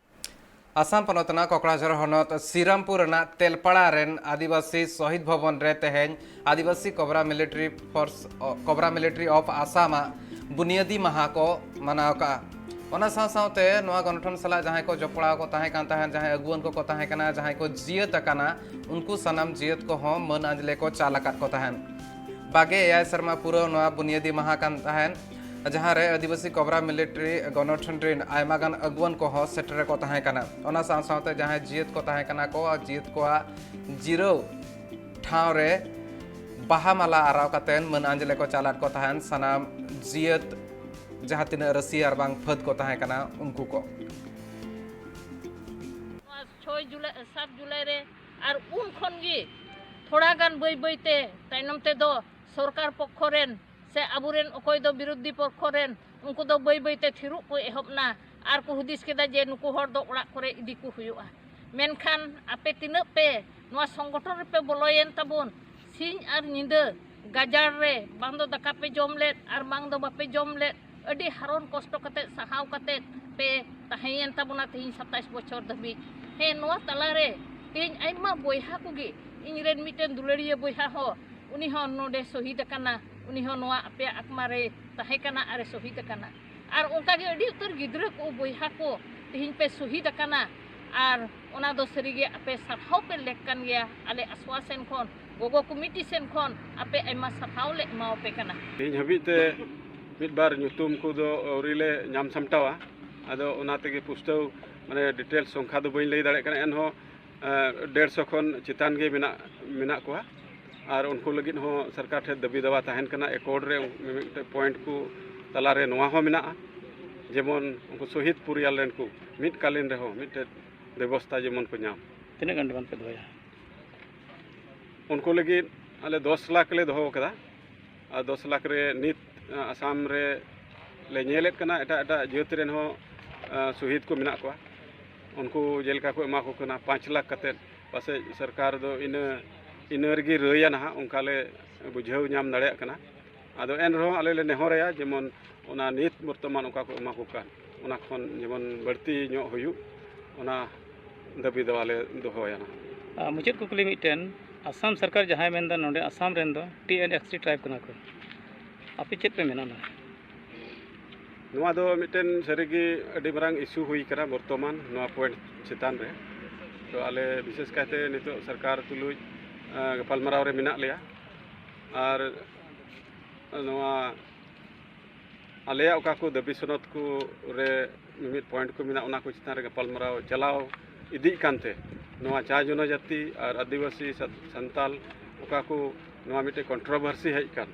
ᱟᱥᱟᱢ ᱯᱚᱱᱚᱛ ᱨᱮᱱᱟᱜ ᱠᱚᱠᱲᱟᱡᱷᱚᱨ ᱦᱚᱱᱚᱛ ᱥᱤᱨᱟᱢᱯᱩᱨ ᱨᱮᱱᱟᱜ ᱛᱮᱞᱯᱟᱲᱟ ᱨᱮᱱ ᱟᱹᱫᱤᱵᱟᱹᱥᱤ ᱥᱚᱦᱤᱫ ᱵᱷᱚᱵᱚᱱ ᱨᱮ ᱛᱮᱦᱮᱧ ᱟᱹᱫᱤᱵᱟᱹᱥᱤ ᱠᱚᱵᱨᱟ ᱢᱤᱞᱤᱴᱟᱨᱤ ᱯᱷᱳᱨᱥ, ᱚ, ᱠᱚᱵᱨᱟ ᱢᱤᱞᱤᱴᱟᱨᱤ ᱚᱯᱷ ᱟᱥᱟᱢ ᱟᱜ ᱵᱩᱱᱤᱭᱟᱹᱫᱤ ᱢᱟᱦᱟ ᱠᱚ ᱢᱟᱱᱟᱣ ᱟᱠᱟᱫᱼᱟ᱾ ᱚᱱᱟ ᱥᱟᱶ ᱥᱟᱶᱛᱮ ᱱᱚᱣᱟ ᱜᱚᱱᱚᱴᱷᱚᱱ ᱥᱟᱞᱟᱜ ᱡᱟᱦᱟᱸᱭ ᱠᱚ ᱡᱚᱯᱲᱟᱣ ᱠᱚ ᱛᱟᱦᱮᱸ ᱠᱟᱱ ᱛᱟᱦᱮᱸᱫ, ᱡᱟᱦᱟᱸᱭ ᱟᱹᱜᱩᱣᱟᱹᱱ ᱠᱚᱠᱚ ᱛᱟᱦᱮᱸ ᱠᱟᱱᱟ, ᱡᱟᱦᱟᱸᱭ ᱠᱚ ᱡᱤᱭᱟᱹᱛ ᱟᱠᱟᱱᱟ, ᱩᱱᱠᱩ ᱥᱟᱱᱟᱢ ᱡᱤᱭᱟᱹᱛ ᱠᱚᱦᱚᱸ ᱢᱟᱹᱱ ᱟᱸᱡᱽᱞᱮ ᱠᱚ ᱪᱟᱞ ᱟᱠᱟᱫ ᱠᱚ ᱛᱟᱦᱮᱸᱫ᱾ ᱵᱟᱜᱮ ᱮᱭᱟᱭ ᱥᱮᱨᱢᱟ ᱯᱩᱨᱟᱹᱣ ᱱᱚᱣᱟ ᱵᱩᱱᱤᱭᱟᱹᱫᱤ ᱢᱟᱦᱟ ᱠᱟᱱ ᱛᱟᱦᱮᱸᱫ, ᱡᱟᱦᱟᱸ ᱨᱮ ᱟᱹᱫᱤᱵᱟᱹᱥᱤ ᱠᱚᱵᱨᱟ ᱢᱤᱞᱤᱴᱟᱨᱤ ᱜᱚᱱᱚᱴᱷᱚᱱ ᱨᱤᱱ ᱟᱭᱢᱟ ᱜᱟᱱ ᱟᱹᱜᱩᱣᱟᱹᱱ ᱠᱚᱦᱚᱸ ᱥᱮᱴᱮᱨ ᱠᱚ ᱛᱟᱦᱮᱸ ᱠᱟᱱᱟ᱾ ᱚᱱᱟ ᱥᱟᱶ ᱥᱟᱶᱛᱮ ᱡᱟᱦᱟᱸᱭ ᱡᱤᱭᱟᱹᱛ ᱠᱚ ᱛᱟᱦᱮᱸ ᱠᱟᱱᱟ ᱠᱚ, ᱡᱤᱭᱟᱹᱛ ᱠᱚᱣᱟᱜ ᱡᱤᱨᱟᱹᱣ ᱴᱷᱟᱶ ᱨᱮ ᱵᱟᱦᱟ ᱢᱟᱞᱟ ᱟᱨᱟᱣ ᱠᱟᱛᱮ ᱢᱟᱹᱱ ᱟᱸᱡᱽᱞᱮ ᱠᱚ ᱪᱟᱞᱟᱫ ᱠᱚ ᱛᱟᱦᱮᱸᱱ᱾ ᱥᱟᱱᱟᱢ ᱡᱤᱭᱟᱹᱛ ᱡᱟᱦᱟᱸ ᱛᱤᱱᱟᱹᱜ ᱨᱟᱹᱥᱤ ᱟᱨ ᱵᱟᱝ ᱯᱷᱟᱹᱫ ᱠᱚ ᱛᱟᱦᱮᱸ ᱠᱟᱱᱟ, ᱩᱱᱠᱩ ᱠᱚ᱾ ᱱᱚᱣᱟ ᱪᱷᱚᱭ ᱡᱩᱞᱟᱭ, ᱥᱟᱛ ᱡᱩᱞᱟᱭ ᱨᱮ, ᱟᱨ ᱩᱱ ᱠᱷᱚᱱ ᱜᱮ ᱛᱷᱚᱲᱟ ᱜᱟᱱ ᱵᱟᱹᱭ ᱵᱟᱹᱭ ᱛᱮ ᱛᱟᱭᱱᱚᱢ ᱛᱮᱫᱚ ᱥᱚᱨᱠᱟᱨ ᱯᱚᱠᱠᱷᱚ ᱨᱮᱱ ᱥᱮ ᱟᱵᱚᱨᱮᱱ ᱚᱠᱚᱭ ᱫᱚ ᱵᱤᱨᱳᱫᱷᱤ ᱯᱚᱠᱠᱷᱚ ᱨᱮᱱ, ᱩᱱᱠᱩ ᱫᱚ ᱵᱟᱹᱭ ᱵᱟᱹᱭ ᱛᱮ ᱛᱷᱤᱨᱚᱜ ᱠᱚ ᱮᱦᱚᱵ ᱮᱱᱟ᱾ ᱟᱨ ᱠᱚ ᱦᱩᱫᱤᱥ ᱠᱮᱫᱟ ᱡᱮ ᱱᱩᱠᱩ ᱦᱚᱲ ᱫᱚ ᱚᱲᱟᱜ ᱠᱚᱨᱮ ᱤᱫᱤ ᱠᱚ ᱦᱩᱭᱩᱜᱼᱟ᱾ ᱢᱮᱱᱠᱷᱟᱱ ᱟᱯᱮ ᱛᱤᱱᱟᱹᱜ ᱯᱮ ᱱᱚᱣᱟ ᱥᱚᱝᱜᱚᱴᱷᱚᱱ ᱨᱮᱯᱮ ᱵᱚᱞᱚᱭᱮᱱ ᱛᱟᱵᱚᱱ, ᱥᱤᱧ ᱟᱨ ᱧᱤᱫᱟᱹ ᱜᱟᱡᱟᱲ ᱨᱮ ᱵᱟᱝ ᱫᱚ ᱫᱟᱠᱟ ᱯᱮ ᱡᱚᱢ ᱞᱮᱫ ᱟᱨ ᱵᱟᱝ ᱫᱚ ᱵᱟᱯᱮ ᱡᱚᱢ ᱞᱮᱫ, ᱟᱹᱰᱤ ᱦᱟᱨᱚᱱ ᱠᱚᱥᱴᱚ ᱠᱟᱛᱮᱫ, ᱥᱟᱦᱟᱣ ᱠᱟᱛᱮᱫ ᱯᱮ ᱛᱟᱦᱮᱸᱭᱮᱱ ᱛᱟᱵᱚᱱᱟ ᱛᱮᱦᱮᱧ ᱥᱟᱛᱟᱭᱤᱥ ᱵᱚᱪᱷᱚᱨ ᱫᱷᱟᱹᱵᱤᱡ᱾ ᱦᱮᱸ, ᱱᱚᱣᱟ ᱛᱟᱞᱟᱨᱮ ᱛᱮᱦᱮᱧ ᱟᱭᱢᱟ ᱵᱚᱭᱦᱟ ᱠᱚᱜᱮ, ᱤᱧᱨᱮᱱ ᱢᱤᱫᱴᱮᱱ ᱫᱩᱞᱟᱹᱲᱤᱭᱟᱹ ᱵᱚᱭᱦᱟ ᱦᱚᱸ, ᱩᱱᱤ ᱦᱚᱸ ᱱᱚᱰᱮ ᱥᱚᱦᱤᱫ ᱟᱠᱟᱱᱟ, ᱩᱱᱤ ᱦᱚᱸ ᱱᱚᱣᱟ ᱟᱯᱮᱭᱟᱜ ᱟᱠᱢᱟ ᱨᱮ ᱛᱟᱦᱮᱸ ᱠᱟᱱᱟ ᱟᱨᱮ ᱥᱚᱦᱤᱫ ᱟᱠᱟᱱᱟ᱾ ᱟᱨ ᱚᱱᱠᱟᱜᱮ ᱟᱹᱰᱤ ᱩᱛᱟᱹᱨ ᱜᱤᱫᱽᱨᱟᱹ ᱠᱚ, ᱵᱚᱭᱦᱟ ᱠᱚ ᱛᱮᱦᱮᱧ ᱯᱮ ᱥᱚᱦᱤᱫ ᱟᱠᱟᱱᱟ᱾ ᱟᱨ ᱚᱱᱟ ᱫᱚ ᱥᱟᱹᱨᱤᱜᱮ ᱟᱯᱮ ᱥᱟᱨᱦᱟᱣ ᱯᱮ ᱞᱮᱠ ᱠᱟᱱ ᱜᱮᱭᱟ᱾ ᱟᱞᱮ ᱟᱥᱣᱟ ᱥᱮᱱ ᱠᱷᱚᱱ, ᱜᱚᱜᱚ ᱠᱚᱢᱤᱴᱤ ᱥᱮᱱ ᱠᱷᱚᱱ ᱟᱯᱮ ᱟᱭᱢᱟ ᱥᱟᱨᱦᱟᱣ ᱞᱮ ᱮᱢᱟᱣᱟᱯᱮ ᱠᱟᱱᱟ᱾ ᱛᱮᱦᱮᱧ ᱦᱟᱹᱵᱤᱡ ᱛᱮ ᱢᱤᱫ ᱵᱟᱨ ᱧᱩᱛᱩᱢ ᱠᱚᱫᱚ ᱟᱹᱣᱨᱤ ᱞᱮ ᱧᱟᱢ ᱥᱟᱢᱴᱟᱣᱟ᱾ ᱟᱫᱚ ᱚᱱᱟ ᱛᱮᱜᱮ ᱯᱩᱥᱴᱟᱹᱣ, ᱢᱟᱱᱮ, ᱰᱤᱴᱮᱞᱥ ᱥᱚᱝᱠᱷᱟ ᱫᱚ ᱵᱟᱹᱧ ᱞᱟᱹᱭ ᱫᱟᱲᱮᱭᱟᱜ ᱠᱟᱱᱟ᱾ ᱮᱱᱦᱚᱸ ᱰᱮᱲᱥᱚ ᱠᱷᱚᱱ ᱪᱮᱛᱟᱱ ᱜᱮ ᱢᱮᱱᱟᱜ ᱢᱮᱱᱟᱜ ᱠᱚᱣᱟ᱾ ᱟᱨ ᱩᱱᱠᱩ ᱞᱟᱹᱜᱤᱫ ᱦᱚᱸ ᱥᱚᱨᱠᱟᱨ ᱴᱷᱮᱱ ᱫᱟᱹᱵᱤ ᱫᱟᱣᱟ ᱛᱟᱦᱮᱱ ᱠᱟᱱᱟ᱾ ᱮᱠᱚᱨᱰ ᱨᱮ ᱢᱤᱢᱤᱫᱴᱮᱡ ᱯᱚᱭᱮᱱᱴ ᱠᱚ ᱛᱟᱞᱟᱨᱮ ᱱᱚᱣᱟ ᱦᱚᱸ ᱢᱮᱱᱟᱜᱼᱟ, ᱡᱮᱢᱚᱱ ᱩᱱᱠᱩ ᱥᱚᱦᱤᱫ ᱯᱚᱨᱤᱭᱟᱞ ᱨᱮᱱ ᱠᱚ ᱢᱤᱫ ᱠᱟᱞᱤᱱ ᱨᱮᱦᱚᱸ ᱢᱤᱫᱴᱮᱡ ᱵᱮᱵᱚᱥᱛᱷᱟ ᱡᱮᱢᱚᱱ ᱠᱚ ᱧᱟᱢ᱾ ᱛᱤᱱᱟᱹᱜ ᱜᱟᱱ ᱰᱤᱢᱟᱱᱰ ᱯᱮ ᱫᱚᱦᱚᱭᱟ? ᱩᱱᱠᱩ ᱞᱟᱹᱜᱤᱫ ᱟᱞᱮ ᱫᱚᱥ ᱞᱟᱠᱷ ᱞᱮ ᱫᱚᱦᱚ ᱟᱠᱟᱫᱟ᱾ ᱟᱨ ᱫᱚᱥ ᱞᱟᱠᱷ ᱨᱮ ᱱᱤᱛ ᱟᱥᱟᱢ ᱨᱮ ᱞᱮ ᱧᱮᱞᱮᱫ ᱠᱟᱱᱟ, ᱮᱴᱟᱜ ᱮᱴᱟᱜ ᱡᱟᱹᱛ ᱨᱮᱱ ᱦᱚᱸ ᱥᱚᱦᱤᱫ ᱠᱚ ᱢᱮᱱᱟᱜ ᱠᱚᱣᱟ᱾ ᱩᱱᱠᱩ ᱡᱮᱞᱮᱠᱟ ᱠᱚ ᱮᱢᱟ ᱠᱚ ᱠᱟᱱᱟ ᱯᱟᱸᱪ ᱞᱟᱠᱷ ᱠᱟᱛᱮᱫ, ᱯᱟᱥᱮᱡ ᱥᱚᱨᱠᱟᱨ ᱫᱚ ᱤᱱᱟᱹ ᱤᱱᱟᱹ ᱨᱮᱜᱮ ᱨᱟᱹᱭᱟ ᱱᱟᱦᱟᱜ, ᱚᱱᱠᱟ ᱞᱮ ᱵᱩᱡᱷᱟᱹᱣ ᱧᱟᱢ ᱫᱟᱲᱮᱭᱟᱜ ᱠᱟᱱᱟ᱾ ᱟᱫᱚ ᱮᱱ ᱨᱮᱦᱚᱸ ᱟᱞᱮ ᱞᱮ ᱱᱮᱦᱚᱨᱟᱭᱟ, ᱡᱮᱢᱚᱱ ᱚᱱᱟ ᱱᱤᱛ ᱵᱚᱨᱛᱚᱢᱟᱱ ᱚᱠᱟ ᱠᱚ ᱮᱢᱟ ᱠᱚ ᱠᱟᱱ, ᱚᱱᱟ ᱠᱷᱚᱱ ᱡᱮᱢᱚᱱ ᱵᱟᱹᱲᱛᱤ ᱧᱚᱜ ᱦᱩᱭᱩᱜ, ᱚᱱᱟ ᱫᱟᱹᱵᱤ ᱫᱚ ᱟᱞᱮ ᱫᱚᱦᱚᱭᱟ ᱱᱟᱦᱟᱜ᱾ ᱟᱨ ᱢᱩᱪᱟᱹᱫ ᱠᱩᱠᱞᱤ ᱢᱤᱫᱴᱮᱱ, ᱟᱥᱟᱢ ᱥᱚᱨᱠᱟᱨ ᱡᱟᱦᱟᱸᱭ ᱢᱮᱱᱫᱟ ᱱᱚᱰᱮ ᱟᱥᱟᱢ ᱨᱮᱱ ᱫᱚ ᱴᱤ ᱮᱱ ᱮᱠᱥ ᱴᱤ ᱴᱨᱟᱭᱤᱵᱽ ᱠᱟᱱᱟ ᱠᱚ, ᱟᱯᱮ ᱪᱮᱫ ᱯᱮ ᱢᱮᱱᱟ ᱚᱱᱟ? ᱱᱚᱣᱟ ᱫᱚ ᱢᱤᱫᱴᱮᱱ ᱥᱟᱹᱨᱤᱜᱮ ᱟᱹᱰᱤ ᱢᱟᱨᱟᱝ ᱤᱥᱩ ᱦᱩᱭ ᱠᱟᱱᱟ ᱵᱚᱨᱛᱚᱢᱟᱱ ᱱᱚᱣᱟ ᱯᱚᱭᱮᱱᱴ ᱪᱮᱛᱟᱱ ᱨᱮ᱾ ᱛᱚ ᱟᱞᱮ ᱵᱤᱥᱮᱥ ᱠᱟᱭᱛᱮ ᱱᱤᱛᱚᱜ ᱥᱚᱨᱠᱟᱨ ᱛᱩᱞᱩᱡ ᱜᱟᱯᱟᱞᱢᱟᱨᱟᱣ ᱨᱮ ᱢᱮᱱᱟᱜ ᱞᱮᱭᱟ᱾ ᱟᱨ ᱱᱚᱣᱟ ᱟᱞᱮᱭᱟᱜ ᱚᱠᱟ ᱠᱚ ᱫᱟᱹᱵᱤ ᱥᱚᱱᱚᱛ ᱠᱚ ᱨᱮ ᱢᱤᱢᱤᱫ ᱯᱚᱭᱮᱱᱴ ᱠᱚ ᱢᱮᱱᱟᱜᱼᱟ, ᱚᱱᱟ ᱠᱚ ᱪᱮᱛᱟᱱ ᱨᱮ ᱜᱟᱯᱟᱞᱢᱟᱨᱟᱣ ᱪᱟᱞᱟᱣ ᱤᱫᱤᱜ ᱠᱟᱱᱛᱮ, ᱱᱚᱣᱟ ᱪᱟ ᱡᱚᱱᱚᱡᱟᱛᱤ ᱟᱨ ᱟᱹᱫᱤᱵᱟᱹᱥᱤ ᱥᱟᱱᱛᱟᱞ ᱚᱠᱟ ᱠᱚ ᱱᱚᱣᱟ ᱢᱤᱫᱴᱮᱡ ᱠᱚᱱᱴᱨᱳᱵᱷᱟᱨᱥᱤ ᱦᱮᱡ ᱠᱟᱱ,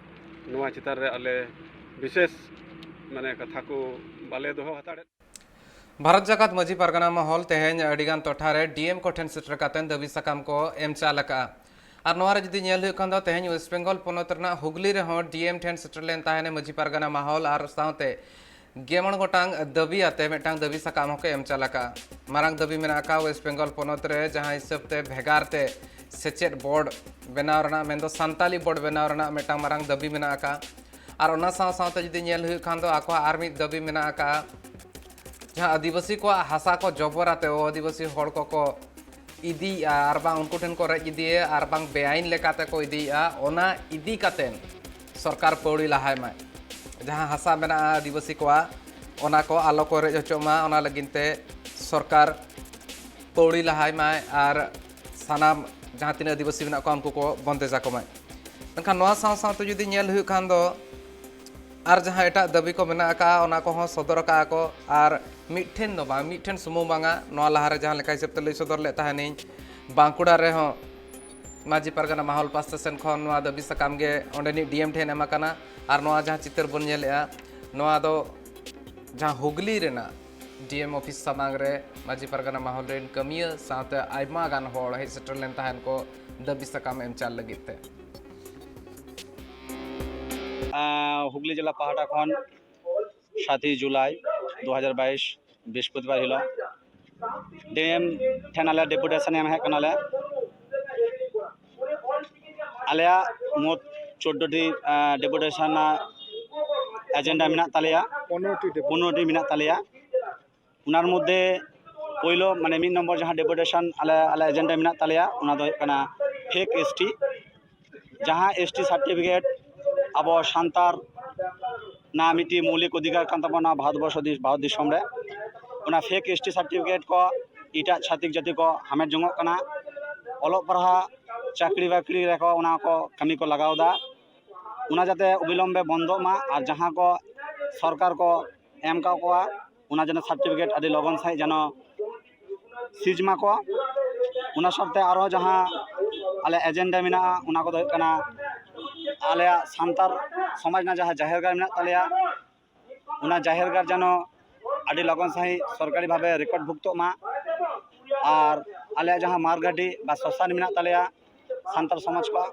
ᱱᱚᱣᱟ ᱪᱮᱛᱟᱱ ᱨᱮ ᱟᱞᱮ ᱵᱤᱥᱮᱥ ᱢᱟᱱᱮ ᱠᱟᱛᱷᱟ ᱠᱚ ᱵᱟᱞᱮ ᱫᱚᱦᱚ ᱦᱟᱛᱟᱲᱮᱫ᱾ ᱵᱷᱟᱨᱚᱛ ᱡᱟᱠᱟᱛ ᱢᱟᱹᱡᱷᱤ ᱯᱟᱨᱜᱟᱱᱟ ᱢᱚᱦᱚᱞ ᱛᱮᱦᱮᱧ ᱟᱹᱰᱤᱜᱟᱱ ᱴᱚᱴᱷᱟ ᱨᱮ ᱰᱤ ᱮᱢ ᱠᱚᱴᱷᱮᱱ ᱥᱮᱴᱮᱨ ᱠᱟᱛᱮ ᱫᱟᱹᱵᱤ ᱥᱟᱠᱟᱢ ᱠᱚ ᱮᱢ ᱪᱟᱞ ᱟᱠᱟᱫᱼᱟ᱾ ᱟᱨ ᱱᱚᱣᱟ ᱨᱮ ᱡᱩᱫᱤ ᱧᱮᱞ ᱦᱩᱭᱩᱜ ᱠᱷᱟᱱ ᱫᱚ, ᱛᱮᱦᱮᱧ ᱳᱭᱮᱥᱴ ᱵᱮᱝᱜᱚᱞ ᱯᱚᱱᱚᱛ ᱨᱮᱱᱟᱜ ᱦᱩᱜᱽᱞᱤ ᱨᱮᱦᱚᱸ ᱰᱤ ᱮᱢ ᱴᱷᱮᱱ ᱥᱮᱴᱮᱨ ᱞᱮᱱ ᱛᱟᱦᱮᱱ ᱢᱟᱹᱡᱷᱤ ᱯᱟᱨᱜᱟᱱᱟ ᱢᱚᱦᱚᱞ ᱟᱨ ᱥᱟᱶᱛᱮ ᱜᱮᱢᱚᱬ ᱜᱚᱴᱟᱝ ᱫᱟᱹᱵᱤ ᱟᱛᱮ ᱢᱤᱫᱴᱟᱝ ᱫᱟᱹᱵᱤ ᱥᱟᱠᱟᱢ ᱦᱚᱸᱠᱚ ᱮᱢ ᱪᱟᱞ ᱟᱠᱟᱫᱼᱟ᱾ ᱢᱟᱨᱟᱝ ᱫᱟᱹᱵᱤ ᱢᱮᱱᱟᱜ ᱟᱠᱟᱫ ᱳᱭᱮᱥᱴ ᱵᱮᱝᱜᱚᱞ ᱯᱚᱱᱚᱛ ᱨᱮ ᱡᱟᱦᱟᱸ ᱦᱤᱥᱟᱹᱵ ᱛᱮ ᱵᱷᱮᱜᱟᱨ ᱛᱮ ᱥᱮᱪᱮᱫ ᱵᱳᱨᱰ ᱵᱮᱱᱟᱣ ᱨᱮᱱᱟᱜ, ᱢᱮᱱᱫᱚ ᱥᱟᱱᱛᱟᱞᱤ ᱵᱳᱨᱰ ᱵᱮᱱᱟᱣ ᱨᱮᱱᱟᱜ ᱢᱤᱫᱴᱟᱝ ᱢᱟᱨᱟᱝ ᱫᱟᱹᱵᱤ ᱢᱮᱱᱟᱜ ᱟᱠᱟᱫᱼᱟ᱾ ᱟᱨ ᱚᱱᱟ ᱥᱟᱶ ᱥᱟᱶᱛᱮ ᱡᱩᱫᱤ ᱧᱮᱞ ᱦᱩᱭᱩᱜ ᱠᱷᱟᱱ ᱫᱚ, ᱟᱠᱚᱣᱟᱜ ᱟᱨ ᱢᱤᱫ ᱫᱟᱹᱵᱤ ᱢᱮᱱᱟᱜ ᱟᱠᱟᱫᱼᱟ, ᱡᱟᱦᱟᱸ ᱟᱹᱫᱤᱵᱟᱹᱥᱤ ᱠᱚᱣᱟᱜ ᱦᱟᱥᱟ ᱠᱚ ᱡᱚᱵᱚᱨ ᱟᱛᱮ ᱟᱹᱫᱤᱵᱟᱹᱥᱤ ᱦᱚᱲ ᱠᱚᱠᱚ ᱤᱫᱤᱭᱮᱫᱼᱟ ᱟᱨ ᱵᱟᱝ ᱩᱱᱠᱩ ᱴᱷᱮᱱ ᱠᱚ ᱨᱮᱡ ᱤᱫᱤᱭᱮᱫᱼᱟ ᱟᱨ ᱵᱟᱝ ᱵᱮᱟᱭᱤᱱ ᱞᱮᱠᱟᱛᱮ ᱠᱚ ᱤᱫᱤᱭᱮᱫᱼᱟ, ᱚᱱᱟ ᱤᱫᱤ ᱠᱟᱛᱮ ᱥᱚᱨᱠᱟᱨ ᱯᱟᱹᱣᱲᱤ ᱞᱟᱦᱟᱭ ᱢᱟᱭ᱾ ᱡᱟᱦᱟᱸ ᱦᱟᱥᱟ ᱢᱮᱱᱟᱜᱼᱟ ᱟᱹᱫᱤᱵᱟᱹᱥᱤ ᱠᱚᱣᱟᱜ, ᱚᱱᱟ ᱠᱚ ᱟᱞᱚ ᱠᱚ ᱨᱮᱡ ᱦᱚᱪᱚᱜ ᱢᱟ, ᱚᱱᱟ ᱞᱟᱹᱜᱤᱫ ᱛᱮ ᱥᱚᱨᱠᱟᱨ ᱯᱟᱹᱣᱲᱤ ᱞᱟᱦᱟᱭ ᱢᱟᱭ ᱟᱨ ᱥᱟᱱᱟᱢ ᱡᱟᱦᱟᱸ ᱛᱤᱱᱟᱹᱜ ᱟᱹᱫᱤᱵᱟᱹᱥᱤ ᱢᱮᱱᱟᱜ ᱠᱚᱣᱟ ᱩᱱᱠᱩ ᱠᱚ ᱵᱚᱱᱫᱮᱡ ᱟᱠᱚ ᱢᱟᱭ᱾ ᱢᱮᱱᱠᱷᱟᱱ ᱱᱚᱣᱟ ᱥᱟᱶ ᱥᱟᱶᱛᱮ ᱡᱩᱫᱤ ᱧᱮᱞ ᱦᱩᱭᱩᱜ ᱠᱷᱟᱱ ᱫᱚ, ᱟᱨ ᱡᱟᱦᱟᱸ ᱮᱴᱟᱜ ᱫᱟᱹᱵᱤ ᱠᱚ ᱢᱮᱱᱟᱜ ᱟᱠᱟᱫᱼᱟ, ᱚᱱᱟ ᱠᱚᱦᱚᱸ ᱥᱚᱫᱚᱨ ᱟᱠᱟᱫᱼᱟ ᱠᱚ᱾ ᱟᱨ ᱢᱤᱫᱴᱷᱮᱱ ᱫᱚ ᱵᱟᱝ, ᱢᱤᱫᱴᱷᱮᱱ ᱥᱩᱢᱩᱝ ᱵᱟᱝᱟ, ᱱᱚᱣᱟ ᱞᱟᱦᱟᱨᱮ ᱡᱟᱦᱟᱸ ᱞᱮᱠᱟ ᱦᱤᱥᱟᱹᱵ ᱛᱮ ᱞᱟᱹᱭ ᱥᱚᱫᱚᱨ ᱞᱮᱫ ᱛᱟᱦᱮᱱᱤᱧ, ᱵᱟᱸᱠᱩᱲᱟ ᱨᱮᱦᱚᱸ ᱢᱟᱹᱡᱷᱤ ᱯᱟᱨᱜᱟᱱᱟ ᱢᱟᱦᱚᱞ ᱯᱟᱥᱴᱟ ᱥᱮᱱ ᱠᱷᱚᱱ ᱱᱚᱣᱟ ᱫᱟᱹᱵᱤ ᱥᱟᱠᱟᱢ ᱜᱮ ᱚᱸᱰᱮᱱᱤᱡ ᱰᱤ ᱮᱢ ᱴᱷᱮᱱ ᱮᱢ ᱟᱠᱟᱱᱟ᱾ ᱟᱨ ᱱᱚᱣᱟ ᱡᱟᱦᱟᱸ ᱪᱤᱛᱟᱹᱨ ᱵᱚᱱ ᱧᱮᱞᱮᱫᱼᱟ, ᱱᱚᱣᱟ ᱫᱚ ᱡᱟᱦᱟᱸ ᱦᱩᱜᱽᱞᱤ ᱨᱮᱱᱟᱜ ᱰᱤ ᱮᱢ ᱚᱯᱷᱤᱥ ᱥᱟᱢᱟᱝ ᱨᱮ ᱢᱟᱹᱡᱷᱤ ᱯᱟᱨᱜᱟᱱᱟ ᱢᱟᱦᱚᱞ ᱨᱮᱱ ᱠᱟᱹᱢᱤᱭᱟᱹ ᱥᱟᱶᱛᱮ ᱟᱭᱢᱟ ᱜᱟᱱ ᱦᱚᱲ ᱦᱮᱡ ᱥᱮᱴᱮᱨ ᱞᱮᱱ ᱛᱟᱦᱮᱸᱫ ᱠᱚ ᱫᱟᱹᱵᱤ ᱥᱟᱠᱟᱢ ᱮᱢ ᱪᱟᱞ ᱞᱟᱹᱜᱤᱫ ᱛᱮ᱾ ᱟᱸ, ᱦᱩᱜᱽᱞᱤ ᱡᱮᱞᱟ ᱯᱟᱦᱴᱟ ᱠᱷᱚᱱ ᱥᱟᱛᱮᱭ ᱡᱩᱞᱟᱭ ᱫᱩ ᱦᱟᱡᱟᱨ ᱵᱟᱭᱤᱥ ᱵᱨᱤᱦᱚᱥᱯᱚᱛᱤᱵᱟᱨ ᱦᱤᱞᱳᱜ ᱰᱤ ᱮᱢ ᱴᱷᱮᱱ ᱟᱞᱮ ᱰᱮᱯᱩᱴᱮᱥᱚᱱ ᱮᱢ ᱦᱮᱡ ᱠᱟᱱᱟᱞᱮ᱾ ᱟᱞᱮᱭᱟᱜ ᱢᱳᱴ ᱪᱳᱫᱽᱫᱳ ᱴᱤ, ᱟᱸ, ᱰᱮᱯᱩᱴᱮᱥᱚᱱ ᱨᱮᱱᱟᱜ ᱮᱡᱮᱱᱰᱟ ᱢᱮᱱᱟᱜ ᱛᱟᱞᱮᱭᱟ, ᱯᱚᱱᱨᱚ ᱴᱤ ᱰᱮᱯᱩᱴᱮᱥᱚᱱ᱾ ᱯᱚᱱᱨᱚ ᱴᱤ ᱢᱮᱱᱟᱜ ᱛᱟᱞᱮᱭᱟ᱾ ᱚᱱᱟᱨ ᱢᱚᱫᱽᱫᱷᱮ ᱯᱳᱭᱞᱳ, ᱢᱟᱱᱮ, ᱢᱤᱫ ᱱᱚᱢᱵᱚᱨ ᱡᱟᱦᱟᱸ ᱰᱮᱯᱩᱴᱮᱥᱚᱱ ᱟᱞᱮ ᱟᱞᱮ ᱮᱡᱮᱱᱰᱟ ᱢᱮᱱᱟᱜ ᱛᱟᱞᱮᱭᱟ, ᱚᱱᱟ ᱫᱚ ᱦᱩᱭᱩᱜ ᱠᱟᱱᱟ ᱯᱷᱮᱠ ᱮᱥ ᱴᱤ᱾ ᱡᱟᱦᱟᱸ ᱮᱥ ᱴᱤ ᱥᱟᱨᱴᱤᱯᱷᱤᱠᱮᱴ ᱟᱵᱚ ᱥᱟᱱᱛᱟᱲ ᱨᱮᱱᱟᱜ ᱢᱤᱫᱴᱤᱡ ᱢᱳᱣᱞᱤᱠ ᱚᱫᱷᱤᱠᱟᱨ ᱠᱟᱱ ᱛᱟᱵᱚᱱᱟ ᱵᱷᱟᱨᱚᱛ ᱵᱚᱨᱥᱚ ᱫᱤᱥ-, ᱵᱷᱟᱨᱚᱛ ᱫᱤᱥᱚᱢ ᱨᱮ, ᱚᱱᱟ ᱯᱷᱮᱠ ᱮᱥ ᱴᱤ ᱥᱟᱨᱴᱤᱯᱷᱤᱠᱮᱴ ᱠᱚ ᱮᱴᱟᱜ ᱪᱷᱟᱹᱛᱤᱠ ᱡᱟᱹᱛᱤ ᱠᱚ ᱦᱟᱢᱮᱴ ᱡᱚᱝᱚᱜ ᱠᱟᱱᱟ᱾ ᱚᱞᱚᱜ ᱯᱟᱲᱦᱟᱜ, ᱪᱟᱹᱠᱨᱤ ᱵᱟᱹᱠᱨᱤ ᱨᱮᱠᱚ ᱚᱱᱟ ᱠᱚ ᱠᱟᱹᱢᱤ ᱠᱚ ᱞᱟᱜᱟᱣ ᱮᱫᱟ᱾ ᱚᱱᱟ ᱡᱟᱛᱮ ᱚᱵᱤᱞᱚᱢᱵᱮ ᱵᱚᱱᱫᱚᱜ ᱢᱟ ᱟᱨ ᱡᱟᱦᱟᱸ ᱠᱚ ᱥᱚᱨᱠᱟᱨ ᱠᱚ ᱮᱢ ᱠᱟᱜ ᱠᱚᱣᱟ, ᱚᱱᱟ ᱡᱮᱱᱚ ᱥᱟᱨᱴᱤᱯᱷᱤᱠᱮᱴ ᱟᱹᱰᱤ ᱞᱚᱜᱚᱱ ᱥᱟᱺᱦᱤᱡ ᱡᱮᱱᱚ ᱥᱤᱡᱽ ᱢᱟᱠᱚ᱾ ᱚᱱᱟ ᱥᱟᱶᱛᱮ ᱟᱨᱦᱚᱸ ᱡᱟᱦᱟᱸ ᱟᱞᱮ ᱮᱡᱮᱱᱰᱟ ᱢᱮᱱᱟᱜᱼᱟ, ᱚᱱᱟ ᱠᱚᱫᱚ ᱦᱩᱭᱩᱜ ᱠᱟᱱᱟ ᱟᱞᱮᱭᱟᱜ ᱥᱟᱱᱛᱟᱲ ᱥᱚᱢᱟᱡᱽ ᱨᱮᱱᱟᱜ ᱡᱟᱦᱟᱸ ᱡᱟᱦᱮᱨ ᱜᱟᱲ ᱢᱮᱱᱟᱜ ᱛᱟᱞᱮᱭᱟ, ᱚᱱᱟ ᱡᱟᱦᱮᱨ ᱜᱟᱲ ᱡᱮᱱᱚ ᱟᱹᱰᱤ ᱞᱚᱜᱚᱱ ᱥᱟᱺᱦᱤᱡ ᱥᱚᱨᱠᱟᱨᱤ ᱵᱷᱟᱵᱮ ᱨᱮᱠᱚᱨᱰ ᱵᱷᱩᱠᱛᱚᱜ ᱢᱟ᱾ ᱟᱨ ᱟᱞᱮᱭᱟᱜ ᱡᱟᱦᱟᱸ ᱢᱟᱨᱜᱷᱟᱴᱤ ᱵᱟ ᱥᱚᱥᱟᱱ ᱢᱮᱱᱟᱜ ᱛᱟᱞᱮᱭᱟ ᱥᱟᱱᱛᱟᱲ ᱥᱚᱢᱟᱡᱽ ᱠᱚᱣᱟᱜ,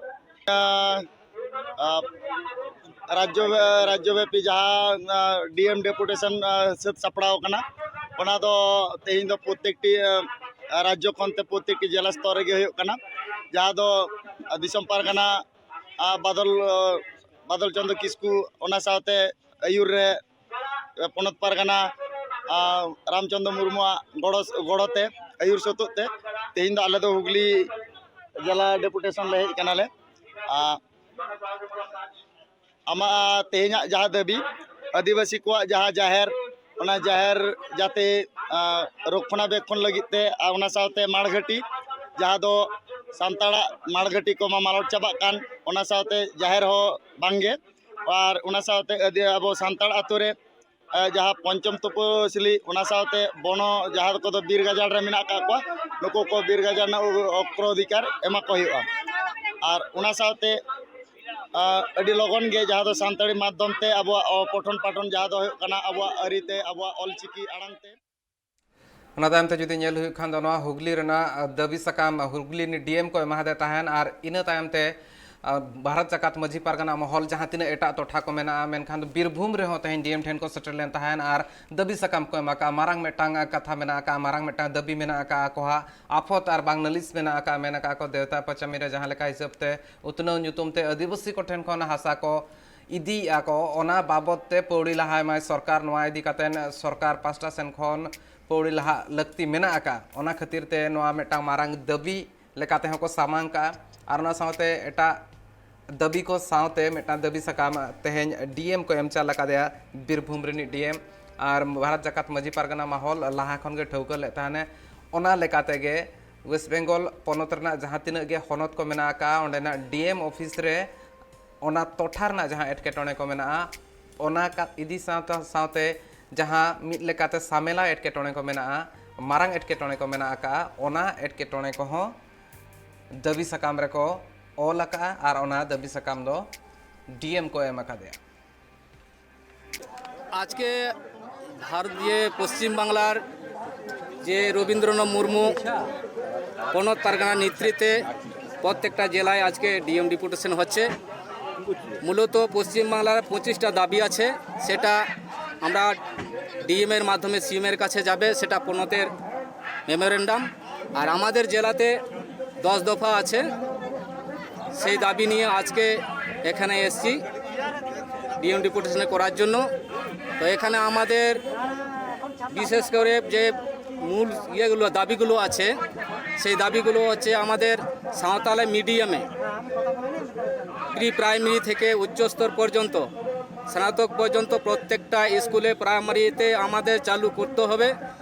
ᱨᱟᱡᱽᱡᱚ ᱨᱟᱡᱽᱡᱚᱵᱮᱯᱤ ᱡᱟᱦᱟᱸ ᱰᱤ ᱮᱢ ᱰᱮᱯᱩᱴᱮᱥᱚᱱ ᱥᱟᱹᱛ ᱥᱟᱯᱲᱟᱣ ᱟᱠᱟᱱᱟ, ᱚᱱᱟ ᱫᱚ ᱛᱮᱦᱮᱧ ᱫᱚ ᱯᱨᱚᱛᱮᱠᱴᱤ ᱨᱟᱡᱽᱡᱚ ᱠᱷᱚᱱ ᱛᱮ ᱯᱨᱚᱛᱮᱠᱴᱤ ᱡᱮᱞᱟ ᱥᱛᱚᱨ ᱨᱮᱜᱮ ᱦᱩᱭᱩᱜ ᱠᱟᱱᱟ, ᱡᱟᱦᱟᱸ ᱫᱚ ᱫᱤᱥᱚᱢ ᱯᱟᱨᱜᱟᱱᱟ ᱵᱟᱫᱚᱞ ᱵᱟᱫᱚᱞ ᱪᱚᱸᱫᱽᱨᱚ ᱠᱤᱥᱠᱩ ᱚᱱᱟ ᱥᱟᱶᱛᱮ ᱟᱹᱭᱩᱨ ᱨᱮ ᱯᱚᱱᱚᱛ ᱯᱟᱨᱜᱟᱱᱟ ᱨᱟᱢᱪᱚᱸᱫᱽᱨᱚ ᱢᱩᱨᱢᱩᱣᱟᱜ ᱜᱚᱲᱚ ᱜᱚᱲᱚ ᱛᱮ, ᱟᱹᱭᱩᱨ ᱥᱟᱹᱛᱩᱜ ᱛᱮ ᱛᱮᱦᱮᱧ ᱫᱚ ᱟᱞᱮ ᱫᱚ ᱦᱩᱜᱽᱞᱤ ᱡᱮᱞᱟ ᱰᱮᱯᱩᱴᱮᱥᱚᱱ ᱞᱮ ᱦᱮᱡ ᱠᱟᱱᱟᱞᱮ᱾ ᱟᱨ ᱟᱢᱟᱜ ᱛᱮᱦᱮᱧᱟᱜ ᱡᱟᱦᱟᱸ ᱫᱟᱹᱵᱤ, ᱟᱹᱫᱤᱵᱟᱹᱥᱤ ᱠᱚᱣᱟᱜ ᱡᱟᱦᱟᱸ ᱡᱟᱦᱮᱨ, ᱚᱱᱟ ᱡᱟᱦᱮᱨ ᱡᱟᱛᱮ ᱨᱚᱠᱠᱷᱚᱱᱟᱵᱮᱠᱠᱷᱚᱱ ᱞᱟᱹᱜᱤᱫ ᱛᱮ, ᱟᱨ ᱚᱱᱟ ᱥᱟᱶᱛᱮ ᱢᱟᱲᱜᱷᱟᱹᱴᱤ, ᱡᱟᱦᱟᱸ ᱫᱚ ᱥᱟᱱᱛᱟᱲᱟᱜ ᱢᱟᱲᱜᱷᱟᱹᱴᱤ ᱠᱚᱢᱟ ᱢᱟᱞᱚᱴ ᱪᱟᱵᱟᱜ ᱠᱟᱱ, ᱚᱱᱟ ᱥᱟᱶᱛᱮ ᱡᱟᱦᱮᱨ ᱦᱚᱸ ᱵᱟᱝᱜᱮ, ᱟᱨ ᱚᱱᱟ ᱥᱟᱶᱛᱮ ᱟᱹᱫᱤ- ᱟᱵᱚ ᱥᱟᱱᱛᱟᱲ ᱟᱛᱳ ᱨᱮ ᱡᱟᱦᱟᱸ ᱯᱚᱧᱪᱚᱢ ᱛᱚᱯᱚᱥᱤᱞᱤ, ᱚᱱᱟ ᱥᱟᱶᱛᱮ ᱵᱚᱱᱚ ᱡᱟᱦᱟᱸ ᱠᱚᱫᱚ ᱵᱤᱨ ᱜᱟᱡᱟᱲ ᱨᱮ ᱢᱮᱱᱟᱜ ᱟᱠᱟᱫ ᱠᱚᱣᱟ, ᱱᱩᱠᱩ ᱠᱚ ᱵᱤᱨ ᱜᱟᱡᱟᱲ ᱨᱮᱱᱟᱜ ᱚᱜᱨᱚ ᱚᱫᱷᱤᱠᱟᱨ ᱮᱢᱟ ᱠᱚ ᱦᱩᱭᱩᱜᱼᱟ᱾ ᱟᱨ ᱚᱱᱟ ᱥᱟᱶᱛᱮ ᱟᱹᱰᱤ ᱞᱚᱜᱚᱱ ᱜᱮ ᱡᱟᱦᱟᱸ ᱫᱚ ᱥᱟᱱᱛᱟᱲᱤ ᱢᱟᱫᱽᱫᱷᱚᱢ ᱛᱮ ᱟᱵᱚᱣᱟᱜ ᱯᱚᱴᱷᱚᱱ ᱯᱟᱴᱷᱚᱱ ᱡᱟᱦᱟᱸ ᱫᱚ ᱦᱩᱭᱩᱜ ᱠᱟᱱᱟ ᱟᱵᱚᱣᱟᱜ ᱟᱹᱨᱤ ᱛᱮ, ᱟᱵᱚᱣᱟᱜ ᱚᱞᱪᱤᱠᱤ ᱟᱲᱟᱝ ᱛᱮ᱾ ᱚᱱᱟ ᱛᱟᱭᱚᱢ ᱛᱮ ᱡᱩᱫᱤ ᱧᱮᱞ ᱦᱩᱭᱩᱜ ᱠᱷᱟᱱ ᱫᱚ ᱱᱚᱣᱟ ᱦᱩᱜᱽᱞᱤ ᱨᱮᱱᱟᱜ ᱫᱟᱹᱵᱤ ᱥᱟᱠᱟᱢ ᱦᱩᱜᱽᱞᱤ ᱨᱤᱱᱤᱡ ᱰᱤ ᱮᱢ ᱠᱚ ᱮᱢᱟᱫᱮ ᱛᱟᱦᱮᱸᱱ ᱟᱨ ᱤᱱᱟᱹ ᱛᱟᱭᱚᱢ ᱛᱮ ᱵᱷᱟᱨᱚᱛ ᱡᱟᱠᱟᱛ ᱢᱟᱹᱡᱷᱤ ᱯᱟᱨᱜᱟᱱᱟ ᱢᱚᱦᱚᱞ ᱡᱟᱦᱟᱸ ᱛᱤᱱᱟᱹᱜ ᱮᱴᱟᱜ ᱴᱚᱴᱷᱟ ᱠᱚ ᱢᱮᱱᱟᱜᱼᱟ, ᱢᱮᱱᱠᱷᱟᱱ ᱫᱚ ᱵᱤᱨᱵᱷᱩᱢ ᱨᱮᱦᱚᱸ ᱛᱮᱦᱮᱧ ᱰᱤ ᱮᱢ ᱴᱷᱮᱱ ᱠᱚ ᱥᱮᱴᱮᱨ ᱞᱮᱱ ᱛᱟᱦᱮᱸᱱ ᱟᱨ ᱫᱟᱹᱵᱤ ᱥᱟᱠᱟᱢ ᱠᱚ ᱮᱢ ᱟᱠᱟᱫᱼᱟ᱾ ᱢᱟᱨᱟᱝ ᱢᱤᱫᱴᱟᱝ ᱠᱟᱛᱷᱟ ᱢᱮᱱᱟᱜ ᱟᱠᱟᱫᱼᱟ, ᱢᱟᱨᱟᱝ ᱢᱤᱫᱴᱟᱝ ᱫᱟᱹᱵᱤ ᱢᱮᱱᱟᱜ ᱟᱠᱟᱫᱼᱟ, ᱟᱠᱚᱣᱟᱜ ᱟᱯᱷᱚᱛ ᱟᱨ ᱵᱟᱝ ᱱᱟᱹᱞᱤᱥ ᱢᱮᱱᱟᱜ ᱟᱠᱟᱫᱼᱟ᱾ ᱢᱮᱱ ᱟᱠᱟᱫᱼᱟ ᱠᱚ ᱫᱮᱣᱛᱟ ᱯᱟᱪᱟᱢᱤ ᱨᱮ ᱡᱟᱦᱟᱸ ᱞᱮᱠᱟ ᱦᱤᱥᱟᱹᱵ ᱛᱮ ᱩᱛᱱᱟᱹᱣ ᱧᱩᱛᱩᱢ ᱛᱮ ᱟᱹᱫᱤᱵᱟᱹᱥᱤ ᱠᱚᱴᱷᱮᱱ ᱠᱷᱚᱱ ᱦᱟᱥᱟ ᱠᱚ ᱤᱫᱤᱭᱮᱫᱼᱟ ᱠᱚ, ᱚᱱᱟ ᱵᱟᱵᱚᱫ ᱛᱮ ᱯᱟᱹᱣᱲᱤ ᱞᱟᱦᱟᱭ ᱢᱟᱭ ᱥᱚᱨᱠᱟᱨ᱾ ᱱᱚᱣᱟ ᱤᱫᱤ ᱠᱟᱛᱮ ᱥᱚᱨᱠᱟᱨ ᱯᱟᱥᱴᱟ ᱥᱮᱱ ᱠᱷᱚᱱ ᱯᱟᱹᱣᱲᱤ ᱞᱟᱦᱟᱜ ᱞᱟᱹᱠᱛᱤ ᱢᱮᱱᱟᱜ ᱟᱠᱟᱫ, ᱚᱱᱟ ᱠᱷᱟᱹᱛᱤᱨ ᱛᱮ ᱱᱚᱣᱟ ᱢᱤᱫᱴᱟᱝ ᱢᱟᱨᱟᱝ ᱫᱟᱹᱵᱤ ᱞᱮᱠᱟ ᱛᱮᱦᱚᱸ ᱠᱚ ᱥᱟᱢᱟᱝ ᱠᱟᱜᱼᱟ᱾ ᱟᱨ ᱚᱱᱟ ᱥᱟᱶᱛᱮ ᱮᱴᱟᱜ ᱫᱟᱹᱵᱤ ᱠᱚ ᱥᱟᱶᱛᱮ ᱢᱤᱫᱴᱟᱝ ᱫᱟᱹᱵᱤ ᱥᱟᱠᱟᱢ ᱛᱮᱦᱮᱧ ᱰᱤ ᱮᱢ ᱠᱚ ᱮᱢ ᱪᱟᱞ ᱟᱠᱟᱫᱮᱭᱟ ᱵᱤᱨᱵᱷᱩᱢ ᱨᱤᱱᱤᱡ ᱰᱤ ᱮᱢ᱾ ᱟᱨ ᱵᱷᱟᱨᱚᱛ ᱡᱟᱠᱟᱛ ᱢᱟᱹᱡᱷᱤ ᱯᱟᱨᱜᱟᱱᱟ ᱢᱚᱦᱚᱞ ᱞᱟᱦᱟ ᱠᱷᱚᱱ ᱜᱮ ᱴᱷᱟᱹᱣᱠᱟᱹ ᱞᱮᱫ ᱛᱟᱦᱮᱱᱮ, ᱚᱱᱟ ᱞᱮᱠᱟ ᱛᱮᱜᱮ ᱳᱭᱮᱥᱴ ᱵᱮᱝᱜᱚᱞ ᱯᱚᱱᱚᱛ ᱨᱮᱱᱟᱜ ᱡᱟᱦᱟᱸ ᱛᱤᱱᱟᱹᱜ ᱜᱮ ᱦᱚᱱᱚᱛ ᱠᱚ ᱢᱮᱱᱟᱜ ᱟᱠᱟᱫᱼᱟ, ᱚᱸᱰᱮᱱᱟᱜ ᱰᱤ ᱮᱢ ᱚᱯᱷᱤᱥ ᱨᱮ ᱚᱱᱟ ᱴᱚᱴᱷᱟ ᱨᱮᱱᱟᱜ ᱡᱟᱦᱟᱸ ᱮᱴᱠᱮᱴᱚᱬᱮ ᱠᱚ ᱢᱮᱱᱟᱜᱼᱟ, ᱚᱱᱟ ᱠᱟ- ᱤᱫᱤ ᱥᱟᱶᱛᱟ ᱥᱟᱶᱛᱮ ᱡᱟᱦᱟᱸ ᱢᱤᱫ ᱞᱮᱠᱟᱛᱮ ᱥᱟᱢᱮᱞᱟ ᱮᱴᱠᱮᱴᱚᱬᱮ ᱠᱚ ᱢᱮᱱᱟᱜᱼᱟ, ᱢᱟᱨᱟᱝ ᱮᱴᱠᱮᱴᱚᱬᱮ ᱠᱚ ᱢᱮᱱᱟᱜ ᱟᱠᱟᱫᱼᱟ, ᱚᱱᱟ ᱮᱴᱠᱮᱴᱚᱬᱮ ᱠᱚᱦᱚᱸ ᱫᱟᱹᱵᱤ ᱥᱟᱠᱟᱢ ᱨᱮᱠᱚ ᱚᱞ ᱟᱠᱟᱫᱼᱟ ᱟᱨ ᱚᱱᱟ ᱫᱟᱹᱵᱤ ᱥᱟᱠᱟᱢ ᱫᱚ ᱰᱤ ᱮᱢ ᱠᱚ ᱮᱢ ᱟᱠᱟᱫᱮᱭᱟ᱾ আজকে ভারত, যে পশ্চিম বাংলার যে রবীন্দ্রনাথ মুর্মু পনত পারগানা নেতৃত্বে প্রত্যেকটা জেলায় আজকে ডিএম ডেপুটেশন হচ্ছে। মূলত পশ্চিম বাংলার পঁচিশটা দাবি আছে, সেটা আমরা ডিএম এর মাধ্যমে সিএম এর কাছে যাবে, সেটা পনতের মেমোরেন্ডাম। আর আমাদের জেলাতে দশ দফা আছে, সেই দাবি নিয়ে আজকে এখানে এসছি ডিএম ডেপুটেশনে করার জন্য। তো এখানে আমাদের বিশেষ করে যে মূল ইয়েগুলো, দাবিগুলো আছে, সেই দাবিগুলো হচ্ছে আমাদের সাঁওতালি মিডিয়ামে প্রি প্রাইমারি থেকে উচ্চস্তর পর্যন্ত, স্নাতক পর্যন্ত প্রত্যেকটা স্কুলে, প্রাইমারিতে আমাদের চালু করতে হবে।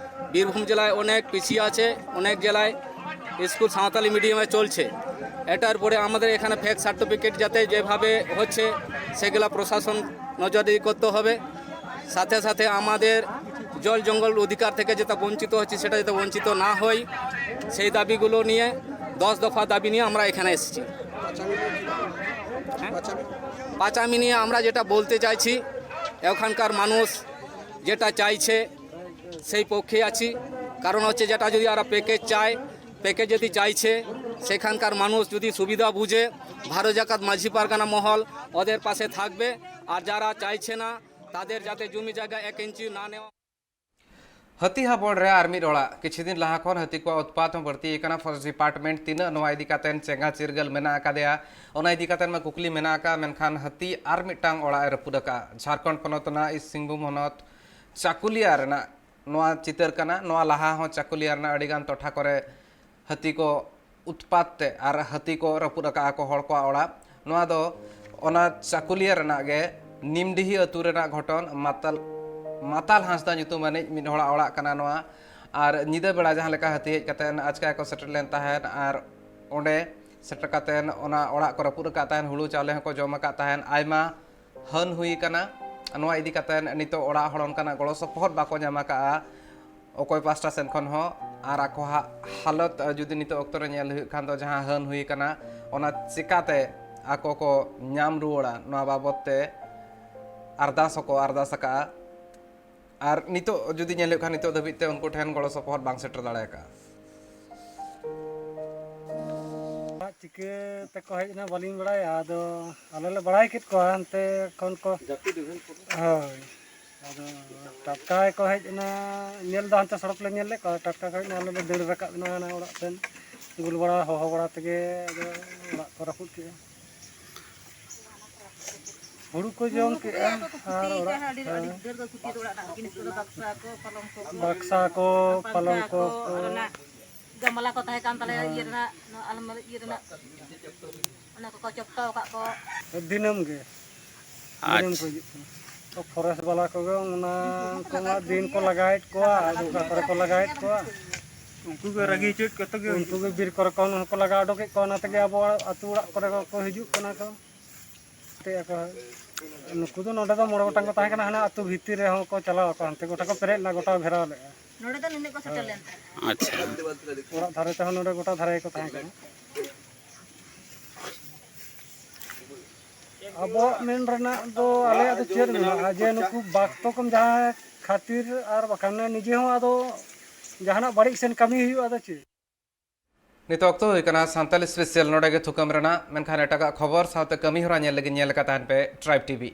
বীরভূম জেলায় অনেক পিছিয়ে আছে, অনেক জেলায় স্কুল সাঁওতালি মিডিয়ামে চলছে। এটার পরে আমাদের এখানে ফেক সার্টিফিকেট যাতে যেভাবে হচ্ছে, সেগুলা প্রশাসন নজরদারি করতে হবে। সাথে সাথে আমাদের জল জঙ্গল অধিকার থেকে যেটা বঞ্চিত হচ্ছে, সেটা যাতে বঞ্চিত না হয়, সেই দাবিগুলো নিয়ে, দশ দফা দাবি নিয়ে আমরা এখানে এসেছি। পাঁচামি নিয়ে আমরা যেটা বলতে চাইছি, ওখানকার মানুষ যেটা চাইছে, সেই পক্ষে আছি। কারণ হচ্ছে, যেটা যদি ওরা প্যাকেজ চায়, প্যাকেজ যদি চাইছে, সেখানকার মানুষ যদি সুবিধা বুঝে, ভারত জাকাত মাঝি পারগানা মহল ওদের পাশে থাকবে। আর যারা চাইছে না, তাদের যাতে জমি জায়গা এক ইঞ্চি না নেওয়া। ᱦᱟᱹᱛᱤ ᱦᱟᱵᱚᱲ ᱨᱮ ᱟᱨ ᱢᱤᱫ ᱚᱲᱟᱜ᱾ ᱠᱤᱪᱷᱩ ᱫᱤᱱ ᱞᱟᱦᱟ ᱠᱷᱚᱱ ᱦᱟᱹᱛᱤ ᱠᱚᱣᱟᱜ ᱩᱛᱯᱟᱛ ᱦᱚᱸ ᱵᱟᱹᱲᱛᱤ ᱟᱠᱟᱱᱟ᱾ ᱯᱷᱚᱨᱮᱥᱴ ᱰᱤᱯᱟᱨᱴᱢᱮᱱᱴ ᱛᱤᱱᱟᱹᱜ ᱱᱚᱣᱟ ᱤᱫᱤ ᱠᱟᱛᱮ ᱪᱮᱸᱜᱷᱟ ᱪᱤᱨᱜᱟᱹᱞ ᱢᱮᱱᱟᱜ ᱟᱠᱟᱫᱮᱭᱟ, ᱚᱱᱟ ᱤᱫᱤ ᱠᱟᱛᱮ ᱢᱟ ᱠᱩᱠᱞᱤ ᱢᱮᱱᱟᱜ ᱟᱠᱟᱫ, ᱢᱮᱱᱠᱷᱟᱱ ᱦᱟᱹᱛᱤ ᱟᱨ ᱢᱤᱫᱴᱟᱝ ᱚᱲᱟᱜ ᱮ ᱨᱟᱹᱯᱩᱫ ᱟᱠᱟᱫᱼᱟ᱾ ᱡᱷᱟᱲᱠᱷᱚᱸᱰ ᱯᱚᱱᱚᱛ ᱨᱮᱱᱟᱜ ᱤᱥᱴ ᱥᱤᱝᱵᱷᱩᱢ ᱦᱚᱱᱚᱛ ᱪᱟᱠᱩᱞᱤᱭᱟ ᱨᱮᱱᱟᱜ ᱱᱚᱣᱟ ᱪᱤᱛᱟᱹᱨ ᱠᱟᱱᱟ᱾ ᱱᱚᱣᱟ ᱞᱟᱦᱟ ᱦᱚᱸ ᱪᱟᱠᱩᱞᱤᱭᱟ ᱨᱮᱱᱟᱜ ᱟᱹᱰᱤᱜᱟᱱ ᱴᱚᱴᱷᱟ ᱠᱚᱨᱮ ᱦᱟᱹᱛᱤ ᱠᱚ ᱩᱛᱯᱟᱛ ᱛᱮ ᱟᱨ ᱦᱟᱹᱛᱤ ᱠᱚ ᱨᱟᱹᱯᱩᱫ ᱟᱠᱟᱫᱼᱟ ᱠᱚ ᱦᱚᱲ ᱠᱚᱣᱟᱜ ᱚᱲᱟᱜ᱾ ᱱᱚᱣᱟ ᱫᱚ ᱚᱱᱟ ᱪᱟᱠᱩᱞᱤᱭᱟ ᱨᱮᱱᱟᱜ ᱜᱮ ᱱᱤᱢᱰᱤᱦᱤ ᱟᱹᱛᱩ ᱨᱮᱱᱟᱜ ᱜᱷᱚᱴᱚᱱ᱾ ᱢᱟᱛᱟᱞ, ᱢᱟᱛᱟᱞ ᱦᱟᱸᱥᱫᱟ ᱧᱩᱛᱩᱢ ᱟᱹᱱᱤᱡ ᱢᱤᱫ ᱦᱚᱲᱟᱜ ᱚᱲᱟᱜ ᱠᱟᱱᱟ ᱱᱚᱣᱟ᱾ ᱟᱨ ᱧᱤᱫᱟᱹ ᱵᱮᱲᱟ ᱡᱟᱦᱟᱸ ᱞᱮᱠᱟ ᱦᱟᱹᱛᱤ ᱦᱮᱡ ᱠᱟᱛᱮ ᱟᱪᱠᱟ ᱜᱮᱠᱚ ᱥᱮᱴᱮᱨ ᱞᱮᱱ ᱛᱟᱦᱮᱸᱫ ᱟᱨ ᱚᱸᱰᱮ ᱥᱮᱴᱮᱨ ᱠᱟᱛᱮ ᱚᱱᱟ ᱚᱲᱟᱜ ᱠᱚ ᱨᱟᱹᱯᱩᱫ ᱟᱠᱟᱫ ᱛᱟᱦᱮᱸᱫ, ᱦᱩᱲᱩ ᱪᱟᱣᱞᱮ ᱦᱚᱸᱠᱚ ᱡᱚᱢ ᱟᱠᱟᱫ ᱛᱟᱦᱮᱸᱫ, ᱟᱭᱢᱟ ᱦᱟᱹᱱ ᱦᱩᱭ ᱟᱠᱟᱱᱟ᱾ ᱱᱚᱣᱟ ᱤᱫᱤ ᱠᱟᱛᱮ ᱱᱤᱛᱚᱜ ᱚᱲᱟᱜ ᱦᱚᱲ ᱚᱱᱠᱟᱱᱟᱜ ᱜᱚᱲᱚ ᱥᱚᱯᱚᱦᱚᱫ ᱵᱟᱠᱚ ᱧᱟᱢ ᱟᱠᱟᱫᱼᱟ ᱚᱠᱚᱭ ᱯᱟᱥᱴᱟ ᱥᱮᱱ ᱠᱷᱚᱱ ᱦᱚᱸ᱾ ᱟᱨ ᱟᱠᱚᱣᱟᱜ ᱦᱟᱞᱚᱛ ᱡᱩᱫᱤ ᱱᱤᱛᱚᱜ ᱚᱠᱛᱚ ᱨᱮ ᱧᱮᱞ ᱦᱩᱭᱩᱜ ᱠᱷᱟᱱ ᱫᱚ, ᱡᱟᱦᱟᱸ ᱦᱟᱹᱱ ᱦᱩᱭ ᱟᱠᱟᱱᱟ, ᱚᱱᱟ ᱪᱤᱠᱟᱛᱮ ᱟᱠᱚ ᱠᱚ ᱧᱟᱢ ᱨᱩᱣᱟᱹᱲᱟ, ᱱᱚᱣᱟ ᱵᱟᱵᱚᱛ ᱛᱮ ᱟᱨᱫᱟᱥ ᱦᱚᱸᱠᱚ ᱟᱨᱫᱟᱥ ᱟᱠᱟᱫᱼᱟ᱾ ᱟᱨ ᱱᱤᱛᱚᱜ ᱡᱩᱫᱤ ᱧᱮᱞ ᱦᱩᱭᱩᱜ ᱠᱷᱟᱱ, ᱱᱤᱛᱚᱜ ᱫᱷᱟᱹᱵᱤᱡ ᱛᱮ ᱩᱱᱠᱩ ᱴᱷᱮᱱ ᱜᱚᱲᱚ ᱥᱚᱯᱚᱦᱚᱫ ᱵᱟᱝ ᱥᱮᱴᱮᱨ ᱫᱟᱲᱮ ᱟᱠᱟᱫᱼᱟ᱾ ᱪᱤᱠᱟᱹ ᱛᱮᱠᱚ ᱦᱮᱡ ᱮᱱᱟ ᱵᱟᱹᱞᱤᱧ ᱵᱟᱲᱟᱭᱟ, ᱟᱫᱚ ᱟᱞᱮ ᱞᱮ ᱵᱟᱲᱟᱭ ᱠᱮᱫ ᱠᱚᱣᱟ ᱦᱟᱱᱛᱮ ᱠᱷᱚᱱ ᱠᱚ᱾ ᱦᱳᱭ, ᱟᱫᱚ ᱴᱟᱴᱠᱟ ᱜᱮᱠᱚ ᱦᱮᱡ ᱮᱱᱟ, ᱧᱮᱞ ᱫᱚ ᱦᱟᱱᱛᱮ ᱥᱚᱲᱚᱠ ᱞᱮ ᱧᱮᱞ ᱞᱮᱫ ᱠᱚᱣᱟ, ᱴᱟᱴᱠᱟ ᱠᱚ ᱦᱮᱡ ᱮᱱᱟ, ᱟᱞᱮ ᱞᱮ ᱫᱟᱹᱲ ᱨᱟᱠᱟᱵ ᱮᱱᱟ ᱦᱟᱱᱟ ᱚᱲᱟᱜ ᱥᱮᱱ, ᱜᱳᱞ ᱵᱟᱲᱟ ᱦᱚᱦᱚ ᱵᱟᱲᱟ ᱛᱮᱜᱮ ᱟᱫᱚ ᱚᱲᱟᱜ ᱠᱚ ᱨᱟᱹᱯᱩᱫ ᱠᱮᱫᱼᱟ᱾ ᱦᱩᱲᱩ ᱠᱚ ᱡᱚᱢ ᱠᱮᱫᱼᱟ ᱟᱨ ᱚᱲᱟᱜ, ᱦᱮᱸ᱾ ᱵᱟᱠᱥᱟ ᱠᱚ, ᱯᱟᱞᱚᱝᱠᱚ ᱠᱚ᱾ ᱜᱟᱢᱞᱟ ᱠᱚ ᱛᱟᱦᱮᱸ ᱠᱟᱱ ᱛᱟᱞᱮᱭᱟ, ᱦᱮᱸ᱾ ᱤᱭᱟᱹ ᱨᱮᱱᱟᱜ, ᱱᱚᱣᱟ ᱟᱞᱢᱟᱨᱤ ᱤᱭᱟᱹ ᱨᱮᱱᱟᱜ, ᱚᱱᱟ ᱠᱚᱠᱚ ᱪᱚᱯᱴᱟᱣ ᱟᱠᱟᱫ ᱠᱚ᱾ ᱫᱤᱱᱟᱹᱢ ᱜᱮ᱾ ᱫᱤᱱᱟᱹᱢ ᱠᱚ ᱟᱪᱪᱷᱟ᱾ ᱦᱤᱡᱩᱜ ᱠᱟᱱᱟ᱾ ᱛᱚ ᱯᱷᱚᱨᱮᱥᱴ ᱵᱟᱞᱟ ᱠᱚᱜᱮ ᱚᱱᱟ ᱠᱚᱢᱟ ᱫᱤᱱ ᱠᱚ ᱞᱟᱜᱟᱭᱮᱫ ᱠᱚᱣᱟ, ᱟᱨ ᱚᱠᱟ ᱠᱚᱨᱮ ᱠᱚ ᱞᱟᱜᱟᱭᱮᱫ ᱠᱚᱣᱟ᱾ ᱩᱱᱠᱩ ᱜᱮ ᱨᱟᱹᱜᱤ ᱦᱚᱪᱚᱭᱮᱫ ᱠᱚᱛᱮ ᱜᱮ ᱩᱱᱠᱩ ᱜᱮ ᱵᱤᱨ ᱠᱚᱨᱮ ᱠᱷᱚᱱ ᱦᱚᱸᱠᱚ ᱞᱟᱜᱟ ᱩᱰᱩᱠᱮᱫ ᱠᱚᱣᱟ, ᱚᱱᱟ ᱛᱮᱜᱮ ᱟᱵᱚᱣᱟᱜ ᱟᱹᱛᱩ ᱚᱲᱟᱜ ᱠᱚᱨᱮ ᱠᱚ ᱦᱤᱡᱩᱜ ᱠᱟᱱᱟ ᱠᱚ᱾ ᱛᱮ ᱟᱠᱚ, ᱱᱩᱠᱩ ᱫᱚ ᱱᱚᱰᱮ ᱫᱚ ᱢᱚᱬᱮ ᱜᱚᱴᱟᱝ ᱠᱚ ᱛᱟᱦᱮᱸ ᱠᱟᱱᱟ, ᱦᱟᱱᱟ ᱟᱹᱛᱩ ᱵᱷᱤᱛᱤᱨ ᱨᱮᱦᱚᱸ ᱠᱚ ᱪᱟᱞᱟᱣ ᱟᱠᱟᱱ ᱛᱮ ᱜᱚᱴᱟ ᱠᱚ ᱯᱮᱨᱮᱡ ᱞᱮᱱᱟ, ᱜᱚᱴᱟ ᱜᱷᱮᱨᱟᱣ ᱞᱮᱫᱼᱟ᱾ ᱱᱚᱰᱮ ᱫᱚ ᱱᱤᱱᱟᱹᱜ ᱠᱚ ᱥᱮᱴᱮᱨ ᱞᱮᱱ ᱛᱟᱦᱮᱸᱫ᱾ ᱟᱪᱪᱷᱟ᱾ ᱚᱲᱟᱜ ᱫᱷᱟᱨᱮ ᱛᱮᱦᱚᱸ ᱱᱚᱰᱮ ᱜᱚᱴᱟ ᱫᱷᱟᱨᱮ ᱜᱮᱠᱚ ᱛᱟᱦᱮᱸ ᱠᱟᱱᱟ᱾ ᱟᱵᱚᱣᱟᱜ ᱢᱮᱱ ᱨᱮᱱᱟᱜ ᱫᱚ ᱟᱞᱮᱭᱟᱜ ᱫᱚ ᱪᱮᱫ ᱢᱮᱱᱟᱜᱼᱟ, ᱡᱮ ᱱᱩᱠᱩ ᱵᱟᱠᱛᱚ ᱠᱚ ᱡᱟᱦᱟᱸ ᱠᱷᱟᱹᱛᱤᱨ ᱟᱨ ᱵᱟᱠᱷᱟᱱ ᱱᱤᱡᱮ ᱦᱚᱸ ᱟᱫᱚ ᱡᱟᱦᱟᱱᱟᱜ ᱵᱟᱹᱲᱤᱡ ᱥᱮᱱ ᱠᱟᱹᱢᱤ ᱦᱩᱭᱩᱜᱼᱟ, ᱟᱫᱚ ᱪᱮᱫ? ᱱᱤᱛᱚᱜ ᱚᱠᱛᱚ ᱦᱩᱭ ᱠᱟᱱᱟ ᱥᱟᱱᱛᱟᱞᱤ ᱥᱯᱮᱥᱟᱞ ᱱᱚᱰᱮ ᱜᱮ ᱛᱷᱩᱠᱟᱹᱢ ᱨᱮᱱᱟᱜ, ᱢᱮᱱᱠᱷᱟᱱ ᱮᱴᱟᱜᱟᱜ ᱠᱷᱚᱵᱚᱨ ᱥᱟᱶᱛᱮ ᱠᱟᱹᱢᱤ ᱦᱚᱨᱟ ᱧᱮᱞ ᱞᱟᱹᱜᱤᱫ ᱧᱮᱞ ᱟᱠᱟᱫ ᱛᱟᱦᱮᱱ ᱯᱮ ᱴᱨᱟᱭᱤᱵᱽ ᱴᱤᱵᱷᱤ᱾